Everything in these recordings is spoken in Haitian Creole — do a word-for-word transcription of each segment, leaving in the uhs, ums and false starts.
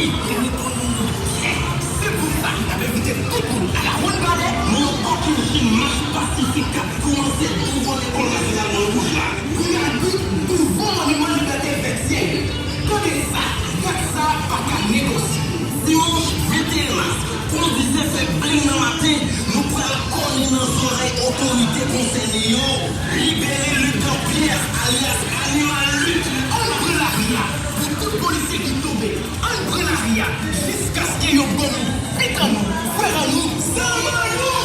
Ekonomi nou pyè. Se pou sa, n ap envite tout moun al Rawonnbadè nan yon kòkennchenn mach pasifik k ap kòmanse douvan Lekòl Nasyonal Mòn Wouj la. Pou n al bout douvan Moniman Libète vètyè yo. Tande sa, dat sa a pa ka negosye. Dimanch venteyen mas, kondisè fè bling nan maten, nou pral kònen nan zòrèy otorite konsène yo. Libere Luc Dampierre, alyas Animal Luc. Ann pran lari a pou tout polisye ki tonbe. Ann pran lari a jiskaske yo ban nou pitit an nou, frè an nou, zanmi an nou.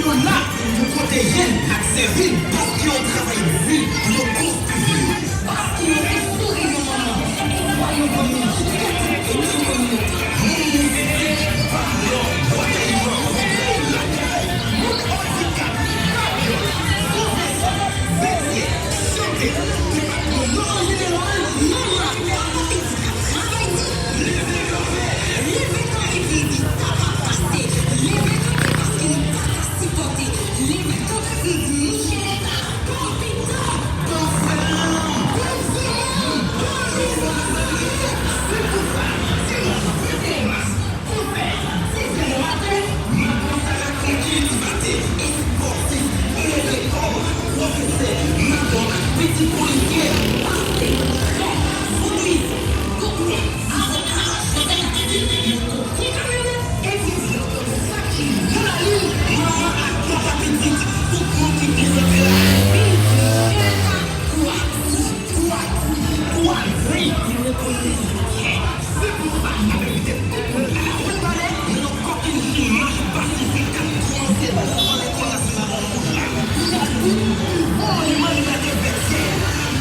Yo la pou pwoteje n ak sèvi n, paske yon travay di pou yo konstwi vi nou. Paske yo se souri yon manman, e vwa yon fanmi ki kite tout moun yo. Moun mistik, vòlè, bwatèyman, vòlè lakay, moun andikape, patriyòt, pwofesè, medye, chante, depatman non an jeneral, manman ak papa pitit k ap travay di, leve kanpe, leve kanpe, di, di, sa p ap pase, leve kanpe paske nou pa ka sipòte, leve kanpe, di, di, Michel Leta. Etidyan, manman ak papa pitit, tout moun ki prezante la, vin, Michel Leta, kwa, kwa, kwa, vin, nou rekonèt nou pyè. Se pou sa, n ap envite tout moun al Rawonnbadè nan yon kòkennchenn mach pasifik k ap kòmanse douvan Lekòl Nasyonal Mòn Wouj la. Pou n al bout douvan Moniman Libète vètyè.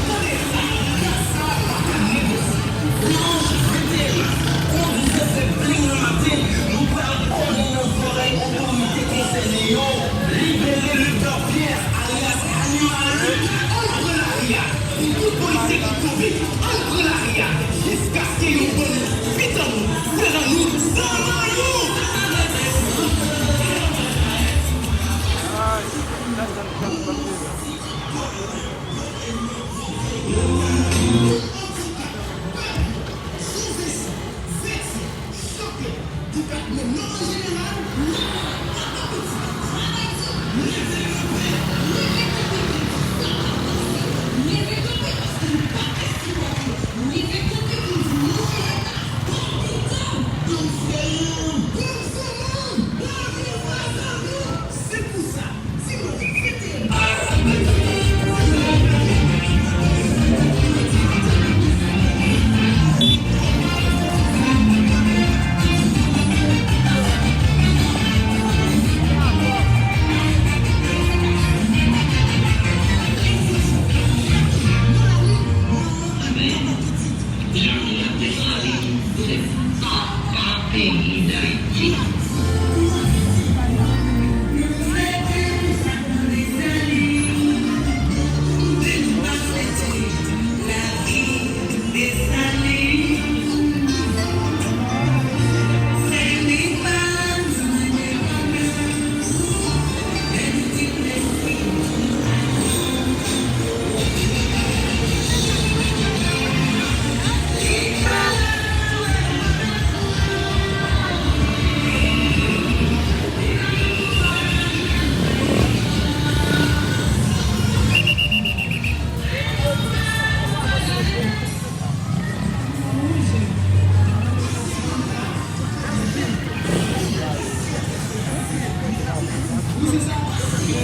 Tande sa, dat sa a pa ka negosye. Dimanch venteyen mas, kondisè fè bling nan maten, nou pral kònen nan zòrèy otorite konsène yo. Libere Luc Dampierre, alyas Animal Luc. Ann pran lari a pou tout polisye ki tonbe. Ann pran lari a jiskaske yo ban nou pitit an nou, frè an nou, zanmi an nou. Nou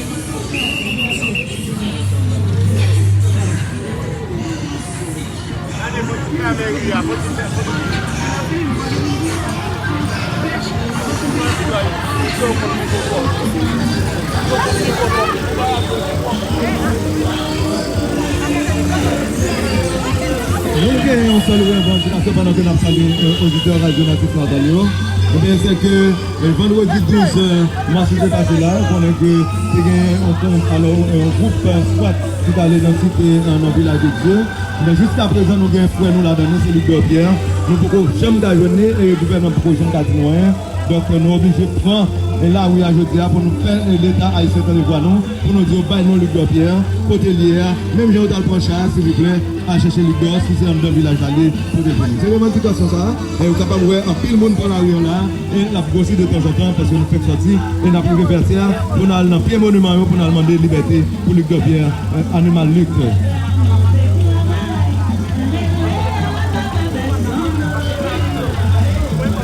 gen yon sèl revandikasyon pandan ke n ap salye, eh, oditè Radyo Natif Natal yo. Ebyen, se ke, eh, vandredi douz, eh, mas ki te pase la, konnen ke te gen yon, alò, yon gwoup, eh, skwat ki t ale nan site, eh, nan Vilaj de Dye. Men jiskaprezan, nou gen frè nou ladan nou, se Luc Dorpierre. Nou poko janm ka jwenn li, e gouvènman poko janm ka di nou anyen. Donk, nou oblije pran, eh, lari a jodi a pou nou fè, eh, Leta ayisyen tande vwa nou, pou nou di yo bay non Luc Dorpierre, kote l ye a, menm jan yo t al pran cha a, silvouplè, al chèche Luc Dor, si se anndan vilaj la li ye, pote pou nou. Se revandikasyon sa a, e ou kapab wè anpil moun pran lari an la a, e l ap gwosi detanzantan, paske nou fèk sòti, e n ap rive Vètyè, pou n al nan pye moniman yo, pou n al mande libète pou Luc Dorpierre, eh, animal lit.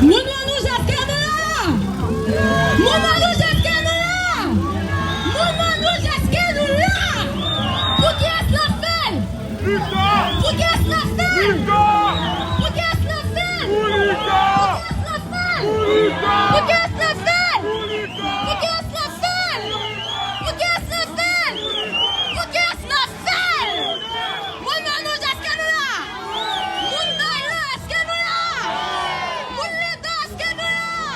Moun nan nou, èske nou la? Moun nan nou, èske nou la? Moun nan nou, èske nou la? Pou kiyès n ap fè l? Pou kiyès n ap fè l? Pou kiyès n ap fè l? Pou kiyès n ap fè l? Pou kiyès n ap fè l? Pou kiyès n ap fè l? Pou kiyès n ap fè l? Pou kiyès n ap fè l? Moun nan nou, èske nou la? Moun nan nou, èske nou la? Moun Leta, èske nou la? Moun Leta, èske nou la?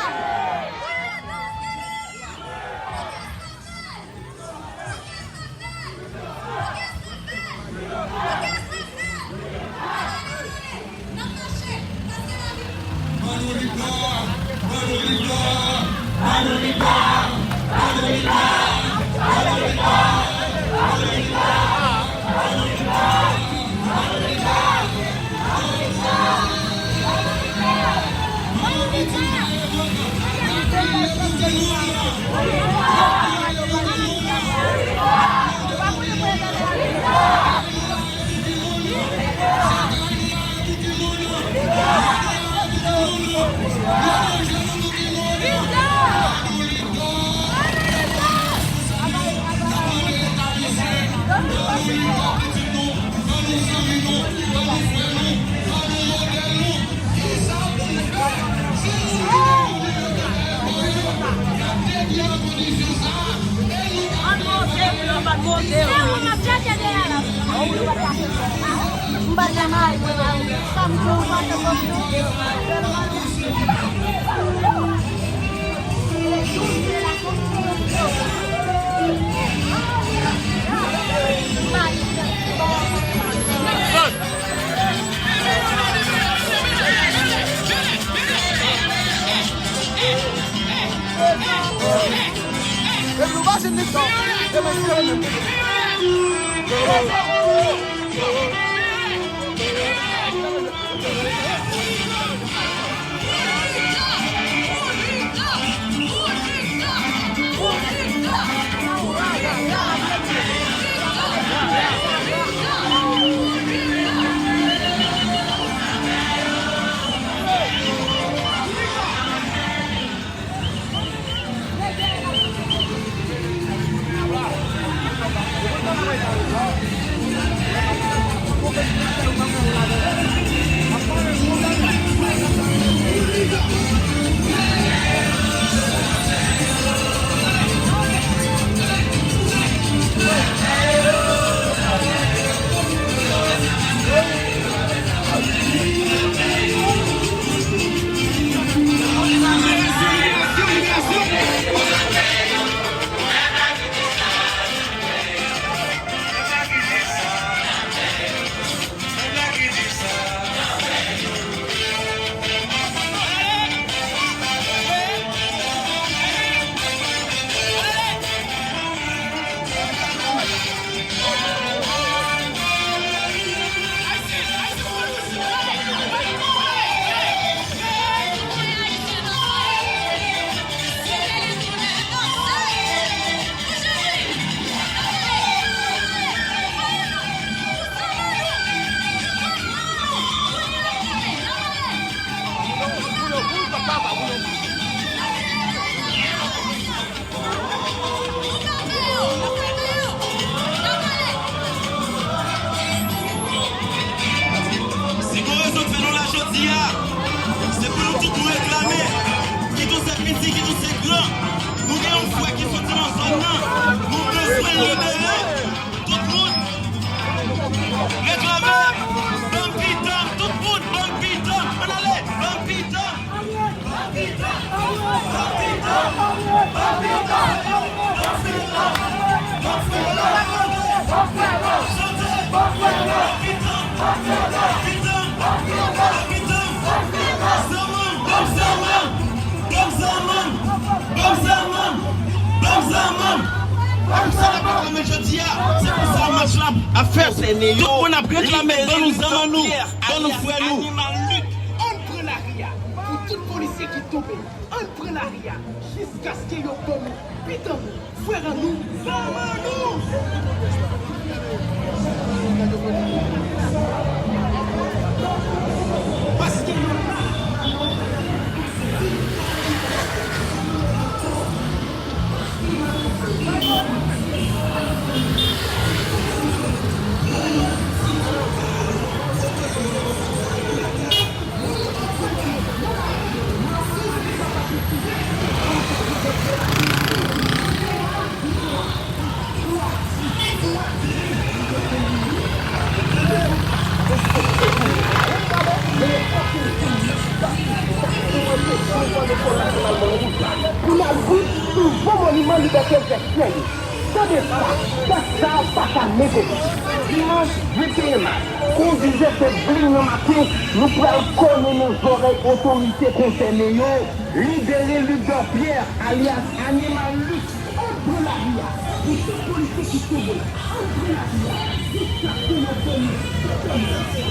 Men jodi a, se pou sa match la ap fèt. Tout moun ap reklame, ban nou zam an nou, ban nou frè nou. Ann pran lari a pou tout polisye ki tonbe. Ann pran lari a jiskaske yo ban nou pitit an nou, frè an nou, zam an nou. Paske yo la. Pou n al di nouvo moniman libète Zèksyen yo. Tande sa, dat sa a pa ka negosye. Dimanch venteyen mas, konvizè se bling nan maten, nou pral konnen nan zòrèy otorite konsène yo, libere Luc Dorpierre, alyas Animal Luc, ann pran lari a, pou tout polisye ki tonbe, ann pran lari a, jiskaske yo ban nou pitit an nou.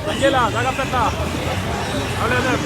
Gade la, sa k ap fèt la. Anlè nèf.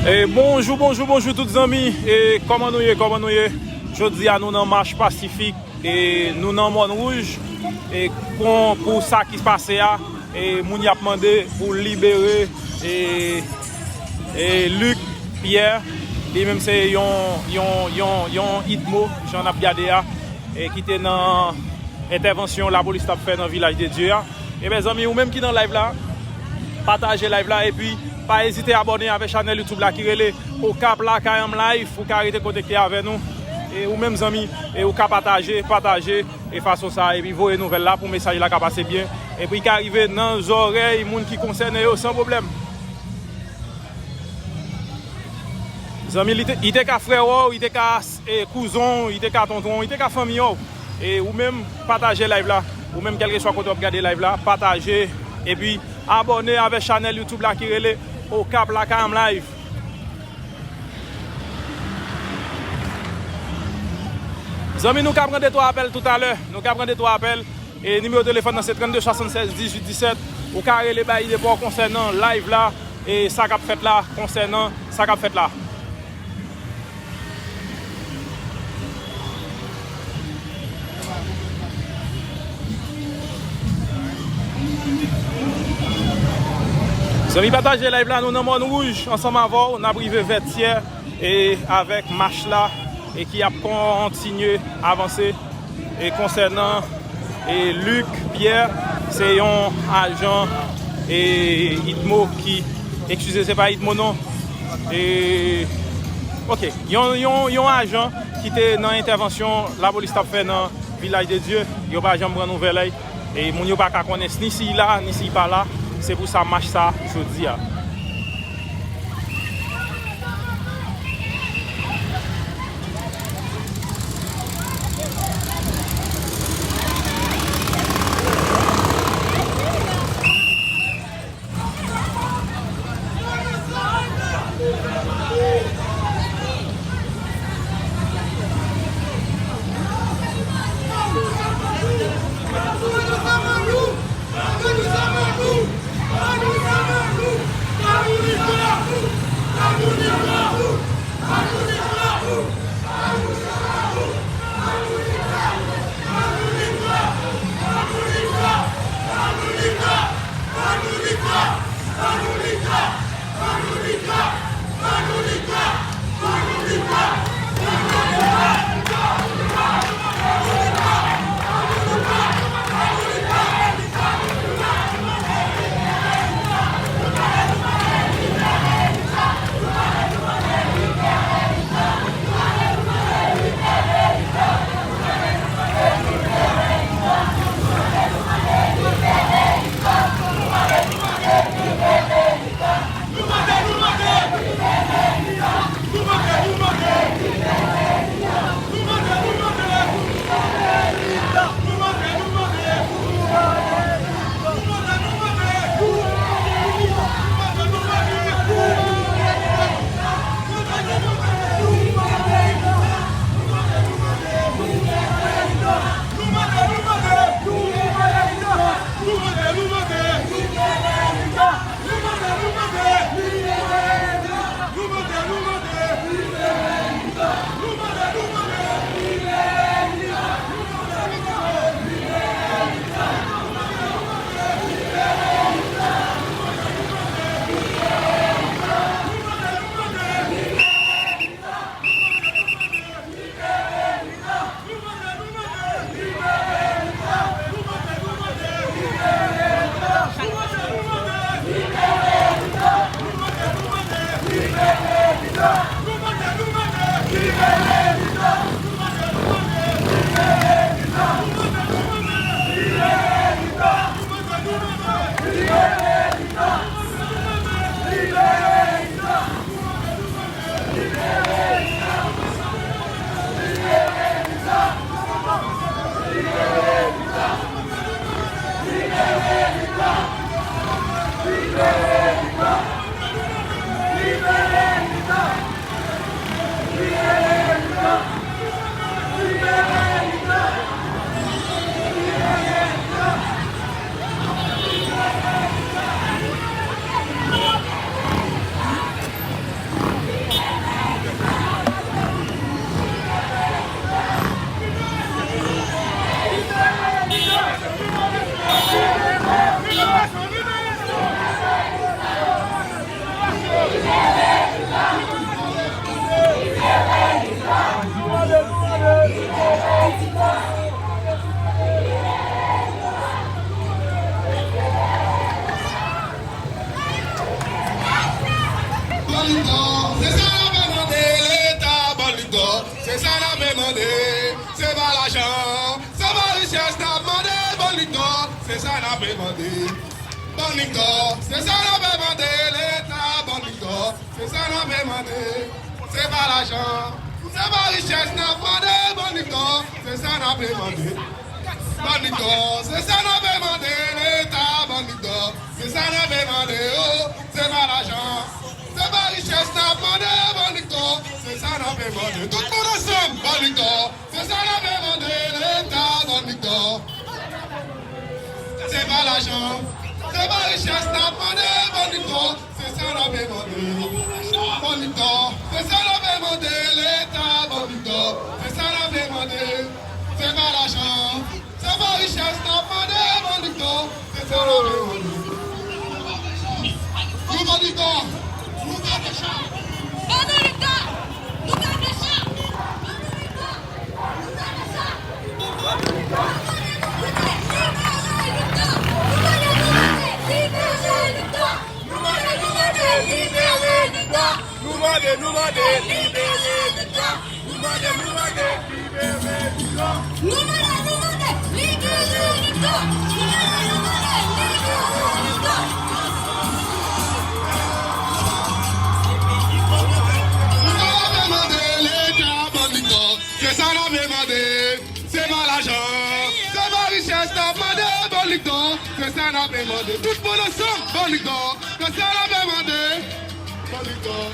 E bonjou, bonjou, bonjou tout zanmi. E kòman nou ye, kòman nou ye? Jodi a nou nan mach pasifik. E nou nan Mòn Wouj, e kon, pou sa ki pase a, e moun y ap mande pou libere, e, e Luc Pierre, li menm se yon, yon, yon, yon idmo, jan n ap gade a, e ki te nan entèvansyon lapolis t ap fè nan Vilaj de Dye a. E mezanmi, ou menm ki nan live la, pataje live la, epi pa ezite abòne avèk chanèl YouTube la ki rele Okap Lakay Anm Live, ou ka rete konekte avè nou. E ou menm zanmi, e ou ka pataje, pataje, e fason sa, epi voye nouvèl la pou mesaj la ka pase byen. Epi ka rive nan zòrèy moun ki konsène yo san pwoblèm. Zanmi, li te, li te ka frè w, li te ka, e, kouzon w, li te ka tonton w, li te ka fanmi w. E ou menm, pataje live la. Ou menm, kèlkeswa kote w ap gade live la, pataje. Epi, abòne avèk chanèl YouTube la ki rele Okap Lakay Anm Live. Zanmi, nou ka pran de twa apèl toutalè. Nou ka pran de twa apèl. E nimewo telefòn nan se trannde swasannsèz dizuit disèt. Ou ka rele bay ide pa w konsènan live la e sa k ap fèt la, konsènan sa k ap fèt la. Zanmi, pataje live la, nou nan Mòn Wouj ansanm avè w, n ap rive Vètyè e avèk mach la e ki ap kontinye avanse e konsènan e Luc Pierre, se yon ajan e Itmo ki, eskize, se pa Itmo non, e, ok, yon, yon, yon ajan ki te nan entèvansyon lapolis t ap fè nan Vilaj de Dye, yo pa janm pran nouvèl li. E moun yo pa ka konnen ni si l la, ni si l pa la. Se pou sa mach sa jodi a. Ban li kò, se sa n ap mande, Leta ban li kò, se sa n ap mande, se pa lajan, se pa richès n ap mande, ban li kò, se sa n ap mande. Ban li kò, se sa n ap mande, Leta ban li kò, se sa n ap mande. Se pa lajan, se pa richès n ap mande, bann Victor, se sa n ap mande. Bann Victor, se sa n ap mande, Leta, bann Victor, se sa n ap mande, oh, se pa lajan, se pa richès n ap mande, bann Victor, se sa n ap mande. Tout moun ansanm, bann Victor, se sa n ap mande, Leta, bann Victor. Se pa lajan, se pa richès n ap mande, bann Victor, se sa n ap mande. Bann Victor, se sa n ap mande, Leta, bann Victor, se sa n ap mande. Se pa lajan, se pa richès n ap mande, bann Victor, se sa n ap mande. Nou bann Victor, nou pa deja. Bann Victor, nou pa deja. Bann Victor. Se sa n ap mande. Se pa lajan, se pa richès n ap mande, bann Victor, se sa n ap mande. Tout moun ansanm, bann Victor, se sa n ap mande, bann Victor.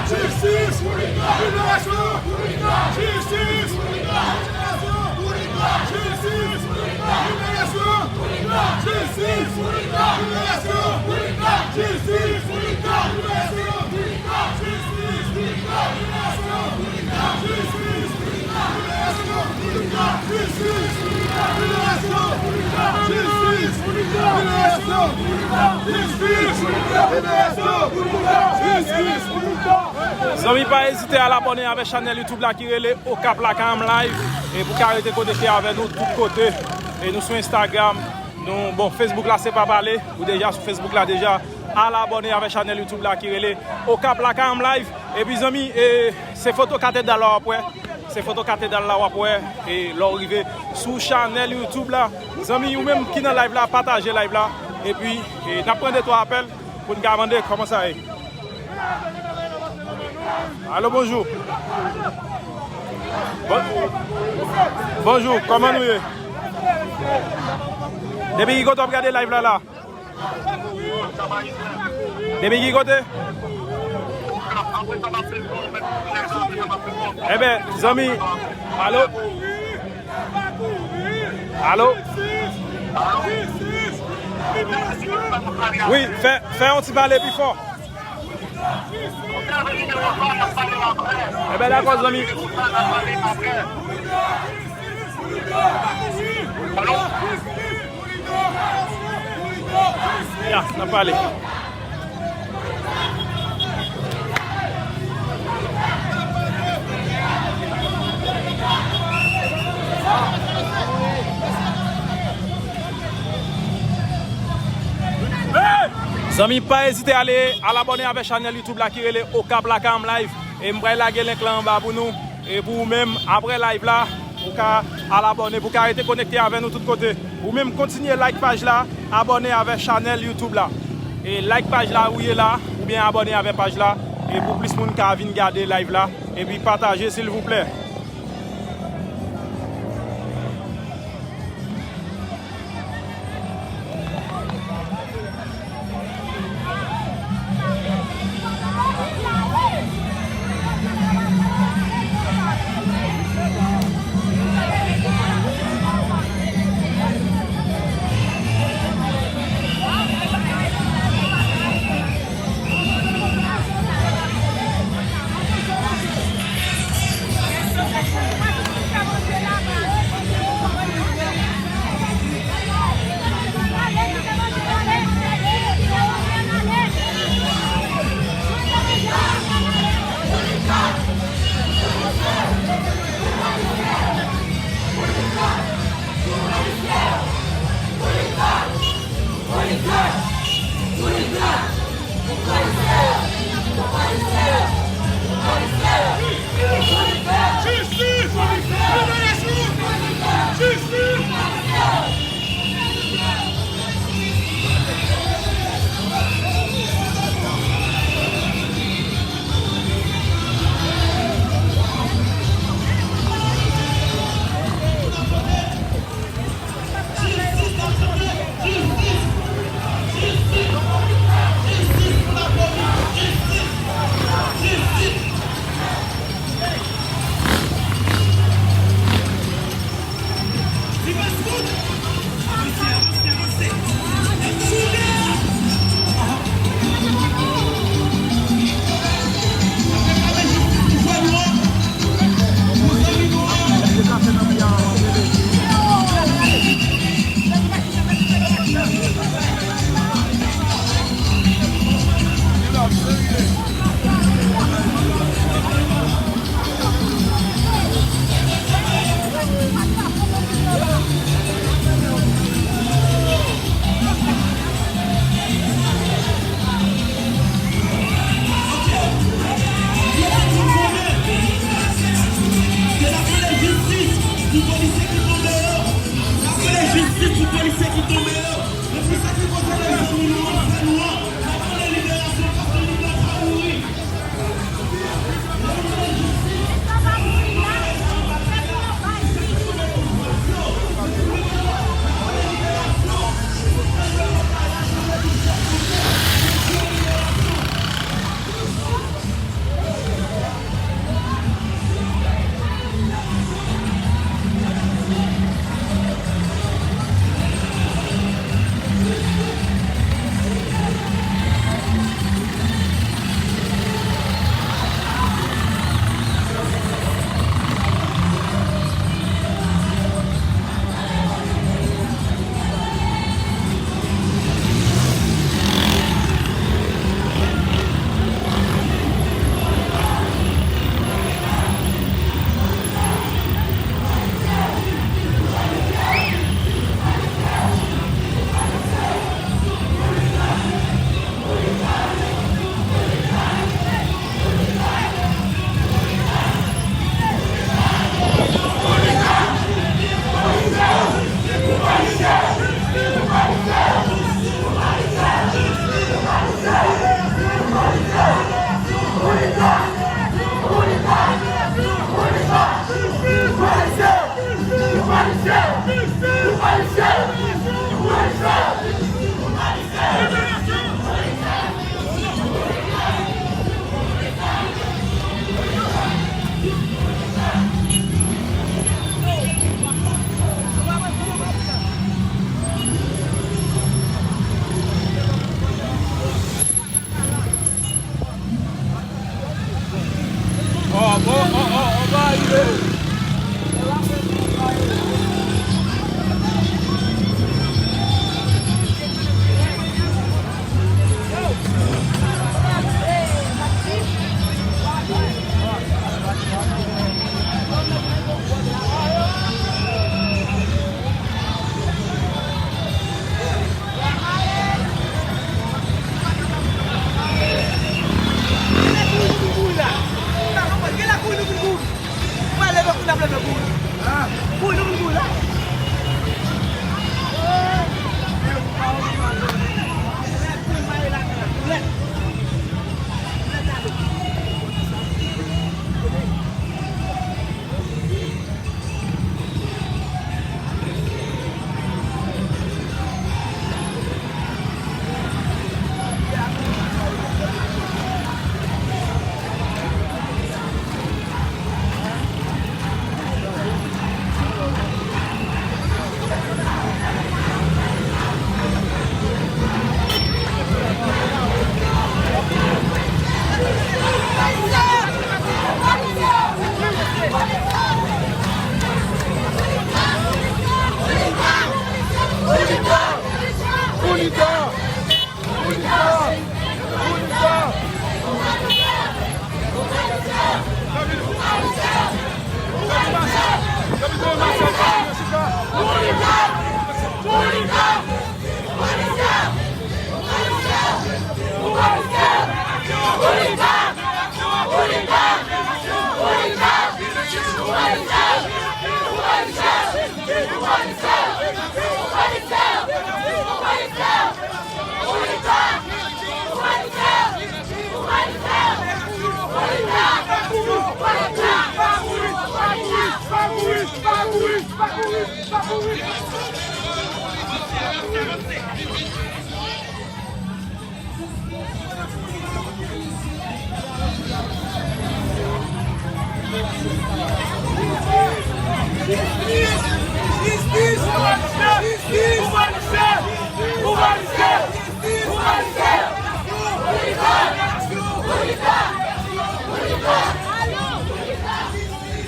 Jistis! Liberasyon! Jistis! Liberasyon! Jistis! Liberasyon! Jistis! Liberasyon! Jistis! Liberasyon! Jistis! Liberasyon! Zanmi, pa ezite al abòne avèk chanèl YouTube la ki rele Okap Lakay Anm Live. E pou ka rete konekte avè nou tout kote. E nou sou Instagram, nou, bon, Facebook la se pa pale. Ou deja sou Facebook la deja. Al abòne avèk chanèl YouTube la ki rele Okap Lakay Anm Live. Epi zanmi, e, se foto katedral la w ap wè. Se foto katedral la w ap wè, e, lè w rive sou chanèl YouTube la. Zanmi, ou menm ki nan live la, pataje live la. Epi, e, n ap pran de twa apèl pou n ka mande kòman sa ye. Alo, bonjou. Bon-, bonjou, kòman nou ye? Depi ki kote w ap gade live la la? Depi ki kote? Enben, zanmi, alo? Alo? Wi, fè, fè yon ti pale pi fò. Enben, dakò, zanmi. Ya, n ap pale. Zanmi, pa ezite ale al abòne avèk chanèl YouTube la ki rele Okap Lakay Live. E m pral lage link la anba pou nou. E pou ou menm, apre live la, ou ka al abòne, pou ka rete konekte avè nou tout kote. Ou menm, kontinye like paj la, abòne avè chanèl YouTube la. E like paj la ou ye la, oubyen abòne avè paj la, e pou plis moun ka vin gade live la, epi pataje silvouplè.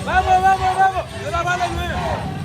Bravo, bravo, bravo! Yo pa pale nou, hein.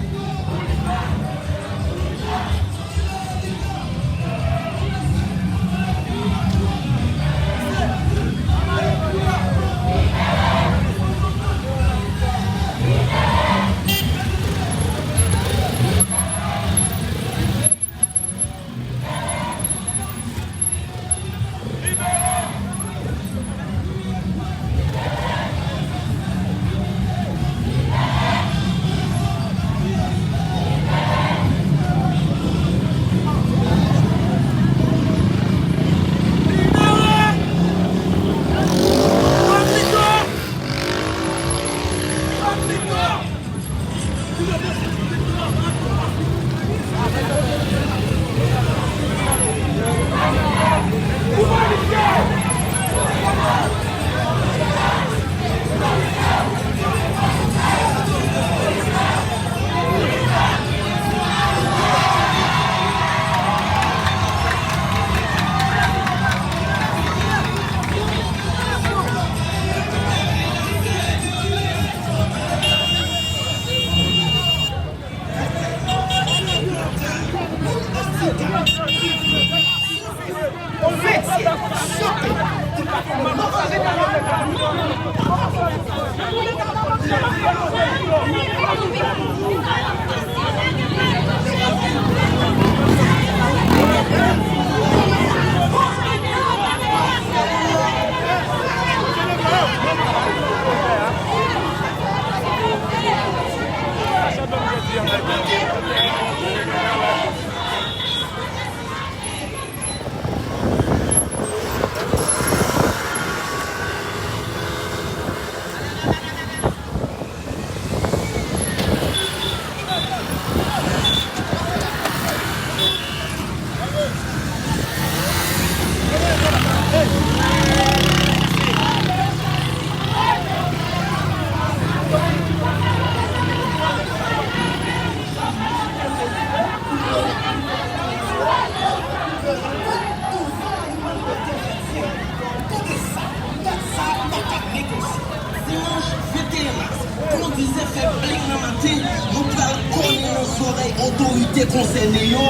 Tande sa, dat sa pa ka negosye. Dimanch venteyen mas, kondizè fè blik nan maten, nou pral konnen nan zòrèy otorite konsène yo.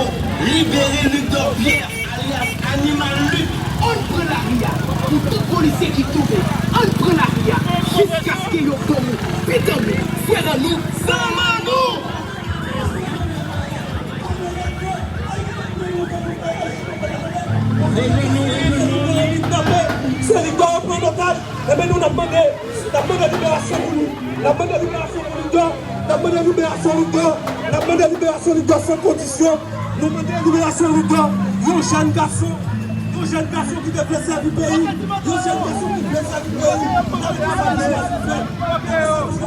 Libere Luc Dorpierre, alyas Animal Luc. Ann pran lari a pou tout polisye ki twouve. Ann pran lari a jiskaske yo ban nou pitanmi, frè an nou, zanmi an nou. Se Luc Dorpierre yo pran an otaj. Ebyen, nou, n ap mande, n ap mande liberasyon pou li. N ap mande liberasyon pou Luc Dorpierre. N ap mande liberasyon Luc Dorpierre. N ap mande liberasyon Luc Dorpierre san kondisyon. Nou mande liberasyon Luc Dorpierre. Yon jèn gason, yon jèn gason ki te vle sèvi peyi. Yon jèn gason ki vle sèvi peyi. N ap mande liberasyon Luc Dorpierre.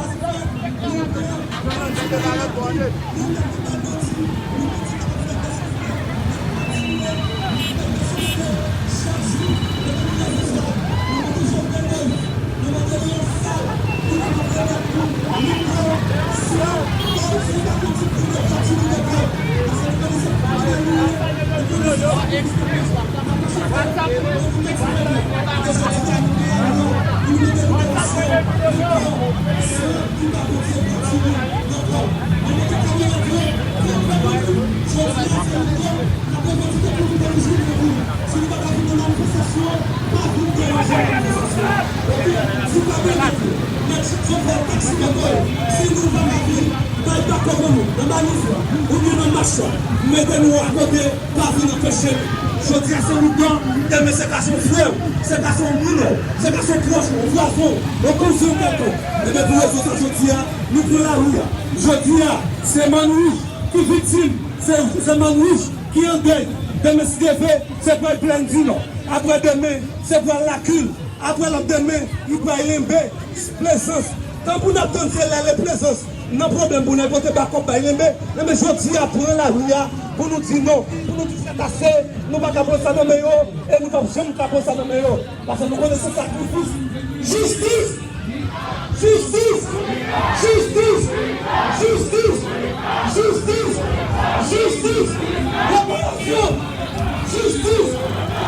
Mete nou akote. Pa vin anpeche m. Jodi a se Luc Dorpierre, demen se ka se yon frè w, se ka se yon moun w, se ka se yon pwòch w, yon vwazen w, yon kouzen w kèlkonk. Ebyen, pou rezon sa, jodi a, nou pran lari a. Jodi a, se Mann Wouj ki viktim, se, se Mann Wouj ki an dèy. Demen, si Dye vle, se pral Plèn di Nò. Apre demen, se pral Lakil. Apre lòt demen, li pral Lenbe, Plezans. Tan pou n ap tann, se lè Plezans. Nan pwoblèm pou nèg yo te ba kòb bay Lenbe. Lenbe jodi a pran lari a pou nou di non, pou nou di sètase, nou pa ka pran sa nan men yo, e nou p ap janm ka pran sa nan men yo. Paske nou konnen se sakrifis. Jistis! Jistis! Jistis! Jistis! Jistis! Jistis! Reparasyon! Jistis!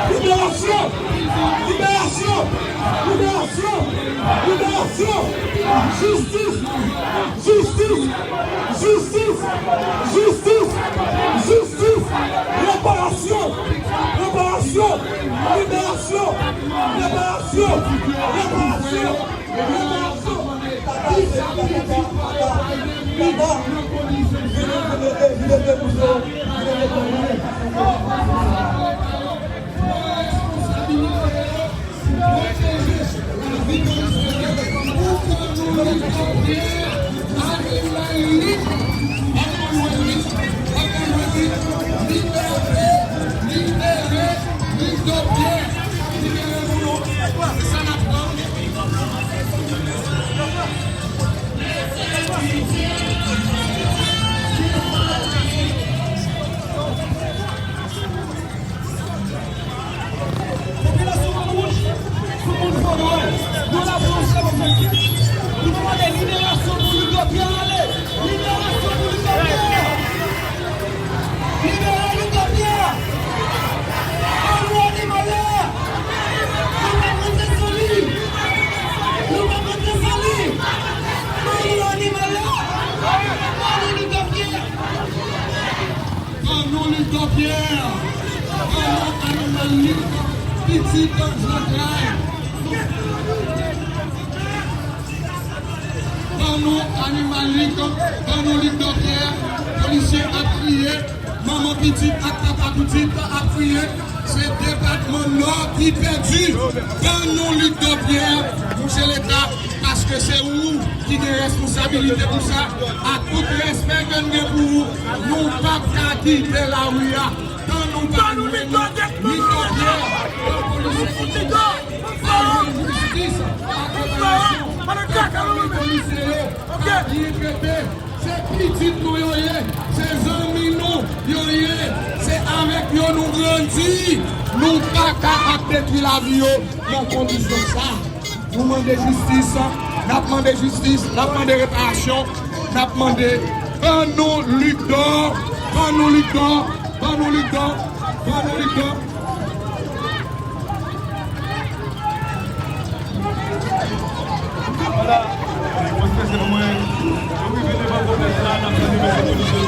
Liberasyon! Liberasyon! Liberasyon! Liberasyon! Jistis! Jistis! Jistis! Jistis! Jistis! Reparasyon! Reparasyon! Liberasyon! Reparasyon! Reparasyon! Reparasyon! Papa, papa, papa, papa, vin ede, vin ede, vin ede pou yo, vin ede pou yo. Popilasyon Mawouch, sou moun fò nou an, nou la pou yon sèl objektif. Nou mande liberasyon pou Ludo Pierre ale. Liberasyon pou Ludo Pierre. Libere Ludo Pierre. Ann wè animal la. Nou pa konte san li. Nou pa konte san li. Ann wè animal la. Ann wè Ludo Pierre. Ban nou Ludo Pierre! Ban nou animal li, pitit zantray! Ban nou animal li, ban nou Ludo Pierre! Polisye ap kriye, manman pitit ak papa pitit ap kriye, se depatman Nò ki pèdi! Ban nou Ludo Pierre, mouche Leta, paske se ou ki gen responsabilite pou sa, ak tout respè ke n gen pou ou, nou p ap ka kite lari a. Tan nou pa jwenn li, Ludo Pierre, ban polisye kontinye, pa jwenn jistis, pa konpayasyon, pa fòme polisye yo, pa byen trete. Se pitit nou yo ye, se zanmi nou yo ye, se avèk yo nou grandi. Nou pa ka ap detwi lavi yo nan kondisyon sa. Nou mande jistis, n ap mande jistis, n ap mande reparasyon, n ap mande, ban nou Ludo, ban nou Ludo, ban nou Ludo, ban nou Ludo. Vwala, mwen se mwen, nou rive devan komplèks la, n ap tande mesye polisye yo.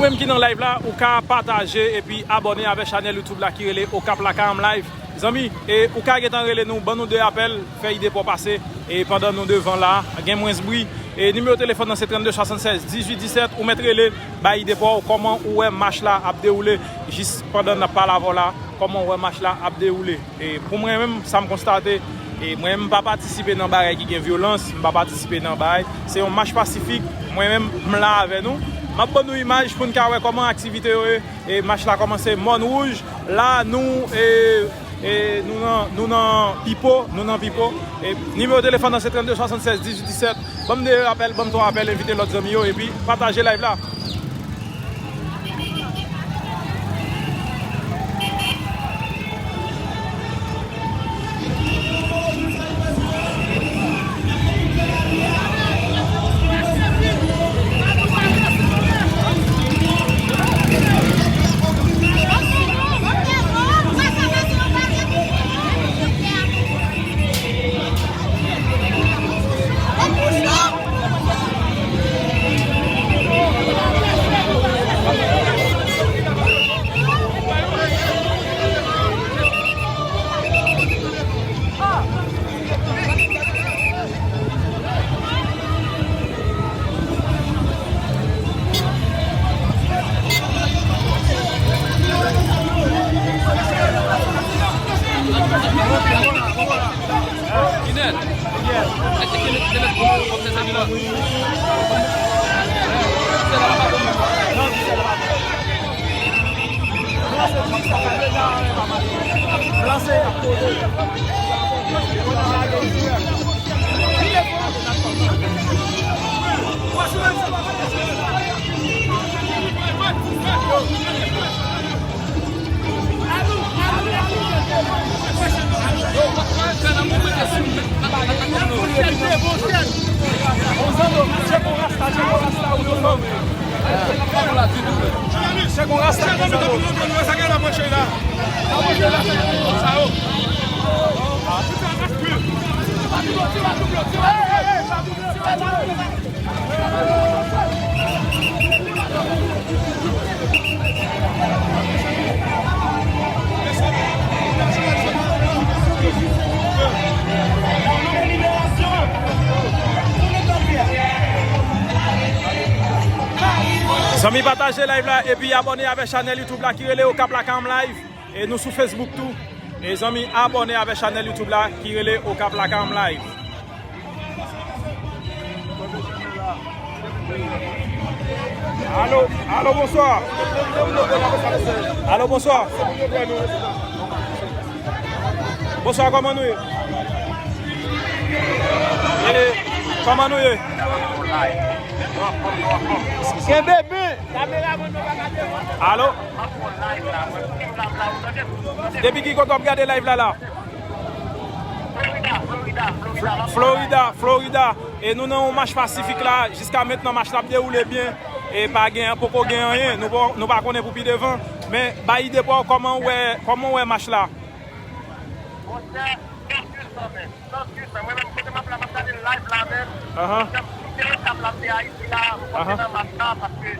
Ou menm ki nan live la, ou ka pataje epi abòne avèk chanèl YouTube la ki rele Okap Lakay Anm Live. Zanmi, e ou ka gentan rele nou, ban nou de apèl, fè ide pa w pase, e pandan nou devan la, gen mwens bri. E nimewo telefòn nan se trannde swasannsèz dizuit disèt, ou mèt rele, bay ide pa w, kòman ou wè match la ap dewoule, jis pandan n ap pale avè w la, kòman ou wè match la ap dewoule. E pou mwen menm, sa m konstate, e mwen menm m pa patisipe nan bagay ki gen vyolans, m pa patisipe nan bagay. Se yon mach pasifik, mwen menm m la avè nou. M ap ban nou imaj pou n ka wè kòman aktivite yo ye. E mach la kòmanse, Mòn Wouj, la nou, e, e nou nan, nou nan Pipo, nou nan Pipo. E nimewo telefòn nan se trannde swasannsèz dizuit disèt. Ban m de apèl, ban m twa apèl, envite lòt zanmi yo, epi pataje live la. Zanmi, pataje live la epi abòne avèk chanèl YouTube la ki rele Okap Lakay Anm Live. E nou sou Facebook tou. E zanmi, abòne avèk chanèl YouTube la ki rele Okap Lakay Anm Live. Alo, alo, bonswa. Alo, bonswa. Bonswa, kòman nou ye? E, kòman nou ye? Kenbe men. Alo? Depi ki kote w ap gade live la la? Florida, Florida. E nou nan yon mach pasifik la, jiska mentnan mach la ap dewoule byen. E pa gen, poko gen anyen. Nou pa, nou pa konnen pou pi devan. Men bay ide pa w, kòman w wè, kòman w wè mach la? San sis san, mwen menm, kote m ap la, m ap gade live la menm. Ahan. M te Okap la, m te Ayiti la, m kontan nan match la, paske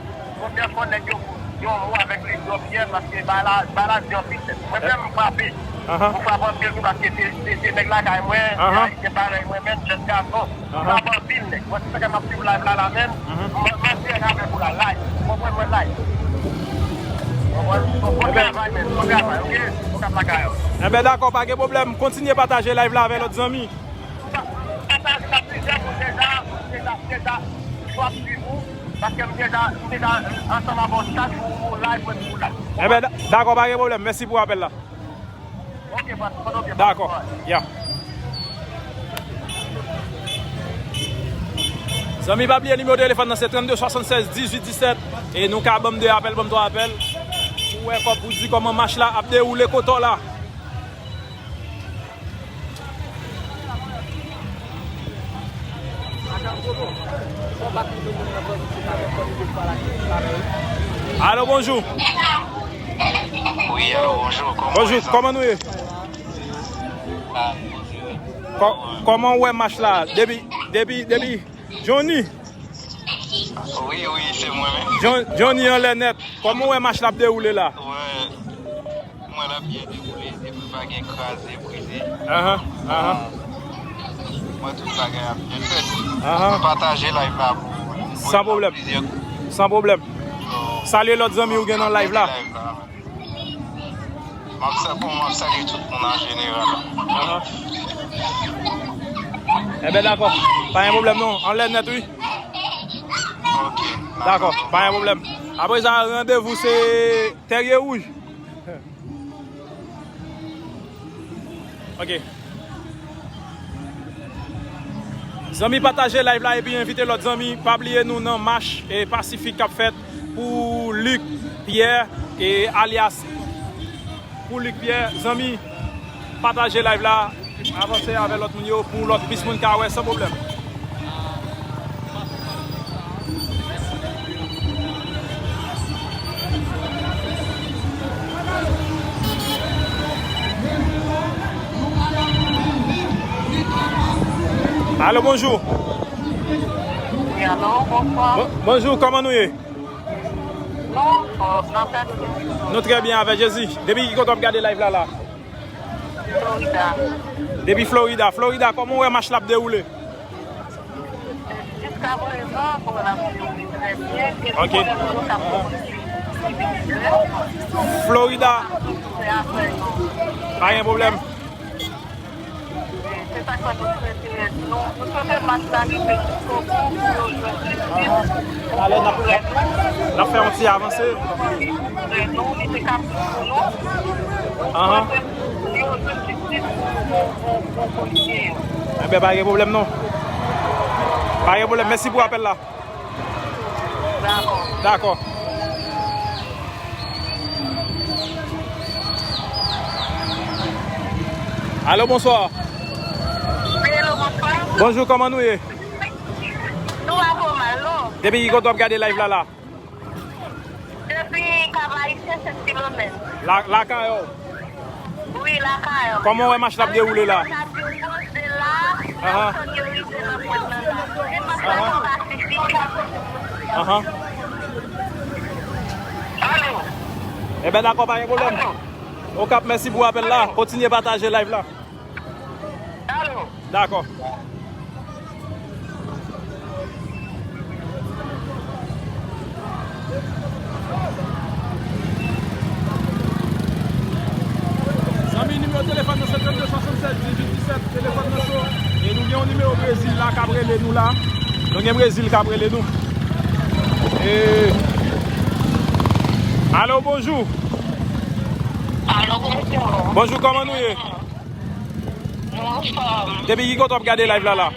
Robert fò nèg yo, yo, yo avèk li, yo byen, paske bagay la, bagay la di anpil tèt. Mwen menm, m frape. Ahan. M frape anpil tou, paske se, se, se nèg lakay mwen, se Ayisyen parèy mwen menm, jèn gason. Ahan. M frape anpil nèg. Mwen, se sa k fè m ap swiv live la, la menm. Mhm. Mwen, mwen fè avèk ou la, live. Ou konprann mwen, live. Ou konprann? Bon, bon travay, men. Bon travay, ok? Bon travay, Kayo. Enben, dakò, pa gen pwoblèm. Kontinye pataje live la avèk lòt zanmi. Pataje la, plizyè moun deja, deja, deja, yo ap swiv ou, paske m deja, m deja ansanm avè w chak jou ou live, mwen tou live. Enben, da-, dakò, pa gen pwoblèm. Mèsi pou apèl la. Ok, pa, pa, ok, pa. Dakò. Ya. Zanmi, pa bliye nimewo telefòn nan se trannde swasannsèz dizuit disèt. E nou ka ban m de apèl, ban m twa apèl. Pou wè kò-, pou di kòman mach la ap dewoule kote w la. Alo, bonjou. Wi, alo, bonjou. Kòman, bonjou, kòman nou ye? Kò-, kòman w wè mach la? Depi, depi, depi Johnny. Wi, wi, se mwen menm. John, Johnny anlè nèt. Kòman w wè match la ap dewoule la? Wè, mwen l ap byen dewoule, depi pa gen kraze, brize. Ahan, ahan. Mwen tout bagay ap byen fèt. Ahan. Mwen pataje live la pou, pou San pwoblèm. San pwoblèm. Salye lòt zanmi ou gen nan live la. M ap sa-, bon, m ap salye tout moun an jeneral. Ahan. Enben, dakò. Pa gen pwoblèm, non. Anlè nèt, wi. Ok. Dakò. Pa gen pwoblèm. Apre sa, randevou se Tèrye Wouj. Ok. Zanmi, pataje live la epi envite lòt zanmi. Pa bliye nou nan mach, e, pasifik k ap fèt pou Luc Pierre, e, alyas pou Luc Pierre. Zanmi, pataje live la, avanse avè lòt moun yo pou lòt plis moun ka wè san pwoblèm. Alo, bonjou. Wi, alo, bonswa. Bon, bonjou, kòman nou ye? Nou, euh, n ap gade. Nou trè byen avèk Jezi. Depi ki kote w ap gade live la, la? Florida. Depi Florida. Florida, kòman w wè match la ap dewoule? Jiska prezan, bon, l ap dewoule trè byen. E Ok. Pou lè nou ka pwomòte Florida. Pa gen pwoblèm. Se sa k fè nou swete, nou, nou swete match la rive jiskobou pou yo jwenn jistis pou frè nou. N ap fè yon ti avanse. Frè nou, li te ka pou nou. Nou swete pou yo jwenn jistis pou, pou, pou, pou polisye yo. Enben, pa gen pwoblèm non. Pa gen pwoblèm. Mèsi pou apèl la. Dakò. Dakò. Alo, bonswa. Wi, alo, bonswa. Bonjou, kòman nou ye? Nou pa twò mal, non. Depi ki kote w ap gade live la, la? Depi Kap Ayisyen, senk kilomèt. La, lakay ou? Wi, lakay ou. Kòman w wè match la ap dewoule la? Ahan. Ahan. Ahan. Enben, dakò, pa gen pwoblèm. Okap, mèsi pou apèl la. Kontinye pataje live la. Dakò. Zanmi, nimewo telefòn nan se trannde swasannsèz dizuit disèt, telefòn nan cho. E nou gen yon nimewo Brezil la k ap rele nou la. Nou gen Brezil k ap rele nou. E, alo, bonjou. Alo, bonjou. Bonjou, kòman nou ye? Nou anfòm. Depi ki kote w ap gade live la, la?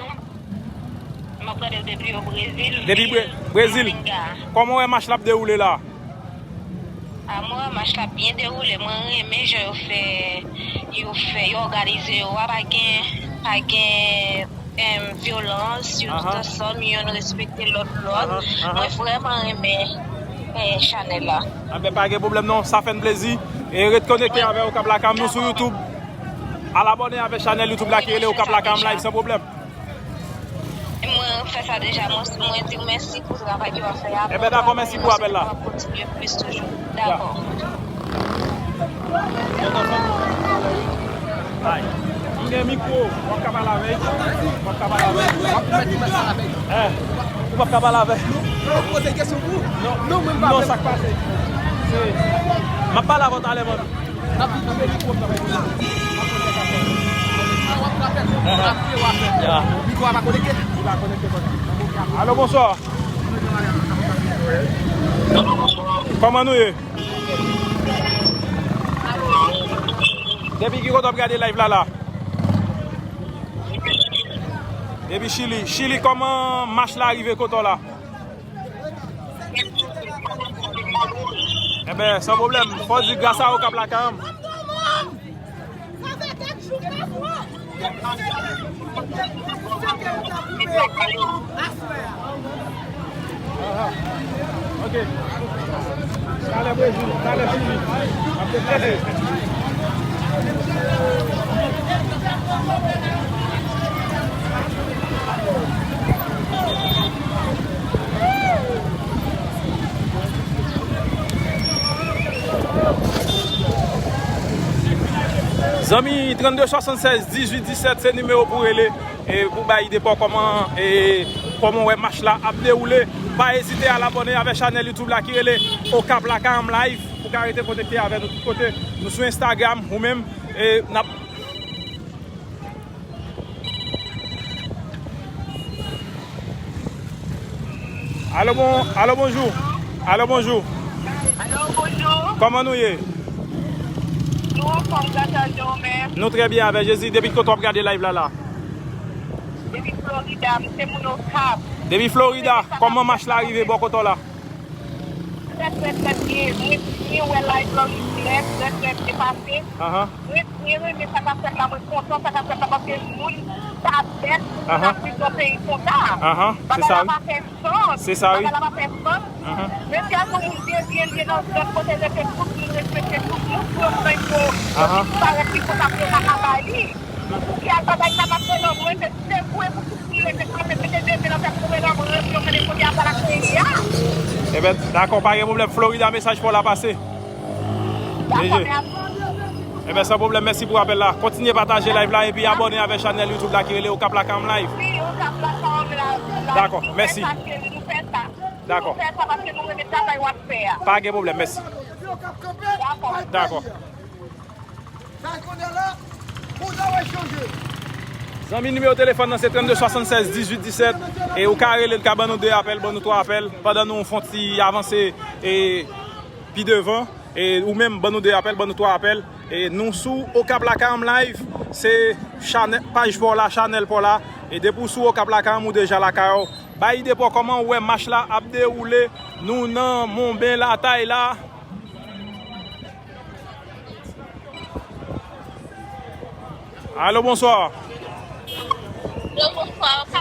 M ap gade w depi o Brezil. Depi Bre-, Brezil. Kòman w wè match la ap dewoule la? A, mwen wè match la byen dewoule. Mwen renmen jan yo fè, yo fè, yo òganize yo a. Pa gen, pa gen, em, vyolans. Yo tout ansanm, youn respekte lòt, lòt. Mwen vrèman renmen, eh, chanèl la. Enben, pa gen pwoblèm non, sa fè n plezi. E ret konekte avè Okap Lakam, nou sou YouTube. Al abòne avè chanèl YouTube la ki rele Okap Lakam Live san pwoblèm. Mwen fè sa deja, mwen, mwen di w mèsi pou travay ke w ap fè a. Enben, dakò, mèsi pou apèl la. Mwen kontinye plis toujou. Dakò. Ay, m gen mikwo, w ap ka pale avè l. W ap ka pale avè l. W ap mèt ou mèt pale avè l. Eh, ou p ap ka pale avè l. Non, poze kesyon pou ou. Non, non, mwen pa non, sa k pase? Se, m ap pale avè w talè, man. N ap viv nan peyi pwòp nan peyi la. Sa w ap rapèl, w ap fè, w ap fè. Mikwo a pa konekte? Li pa konekte, konekte. Alo, bonswa. Kòman nou ye? Depi ki kote w ap gade live la, la? Depi Chili. Chili, kòman match la rive kote w la? Enben, san pwoblèm. Fò di gras a Okap Lakam. Aha. Ok. Talè Brezil, talè Chili. Ap deplase. Zanmi, trannde swasannsèz dizuit disèt se nimewo pou rele, e pou bay ide pa w kòman, e kòman w wè match la ap dewoule. Pa ezite al abòne avèk chanèl YouTube la ki rele Okap Lakay Anm Live. Ou ka rete konekte avè nou tout kote. Nou sou Instagram, ou menm, e n ap Alo, bon, alo, bonjou. Alo, bonjou. Alo, bonjou. Kòman nou ye? Nou anfòm, gras a Dye, ou menm? Nou trè byen avèk Jezi. Depi kote w ap gade live la la? Depi Florida, m se moun Okap. Depi Florida, kòman match la rive bò kote w la? Trè, trè, trè byen. Mwen byen wè live lan li trè, trè, trè byen pase. Ahan. Mwen byen renmen sa k ap fèt la, mwen kontan sa k ap fèt la, paske moun pa bèt pou moun ap viv nan peyi konsa. Ahan, se sa wi. Bagay la pa fè sans. Se sa wi. Bagay la pa fè sans. Ahan. Mesye a se yon moun byen, byen, byen nan zòn kote l rete, tout moun respekte tout moun, pou yo pran yo, yo disparèt li konsa pou yo pa ka bay li. Pou ki al bagay sa pa fè nan mwen, se, se vre pou Ebyen, dakò, pa gen pwoblèm. Florida, mesaj pa w la pase. Dakò, mèsi. Ebyen, san pwoblèm, mèsi pou apèl la. Kontinye pataje live la epi abòne avèk chanèl YouTube la ki rele Okap Lakay Anm Live. Wi, Okap Lakay Anm Live. Dakò, mèsi. Nou fè sa. Dakò. Nou fè sa paske nou renmen travay w ap fè a. Pa gen pwoblèm, mèsi. Dakò. Dakò. Zanmi, nimewo telefòn nan se trannde swasannsèz dizuit disèt. E ou ka rele, l ka ban nou de apèl, ban nou twa apèl. Pandan nou fè yon ti avanse, e, pi devan. E ou menm, ban nou de apèl, ban nou twa apèl. E nou sou Okap Lakay Anm Live. Se chanèl, paj pa w la, chanèl pa w la. E depi w sou Okap Lakay Anm, ou deja lakay ou. Bay ide pa w kòman ou wè match la ap dewoule. Nou nan Monben Latay la. Alo, bonswa. Alo, bonswa.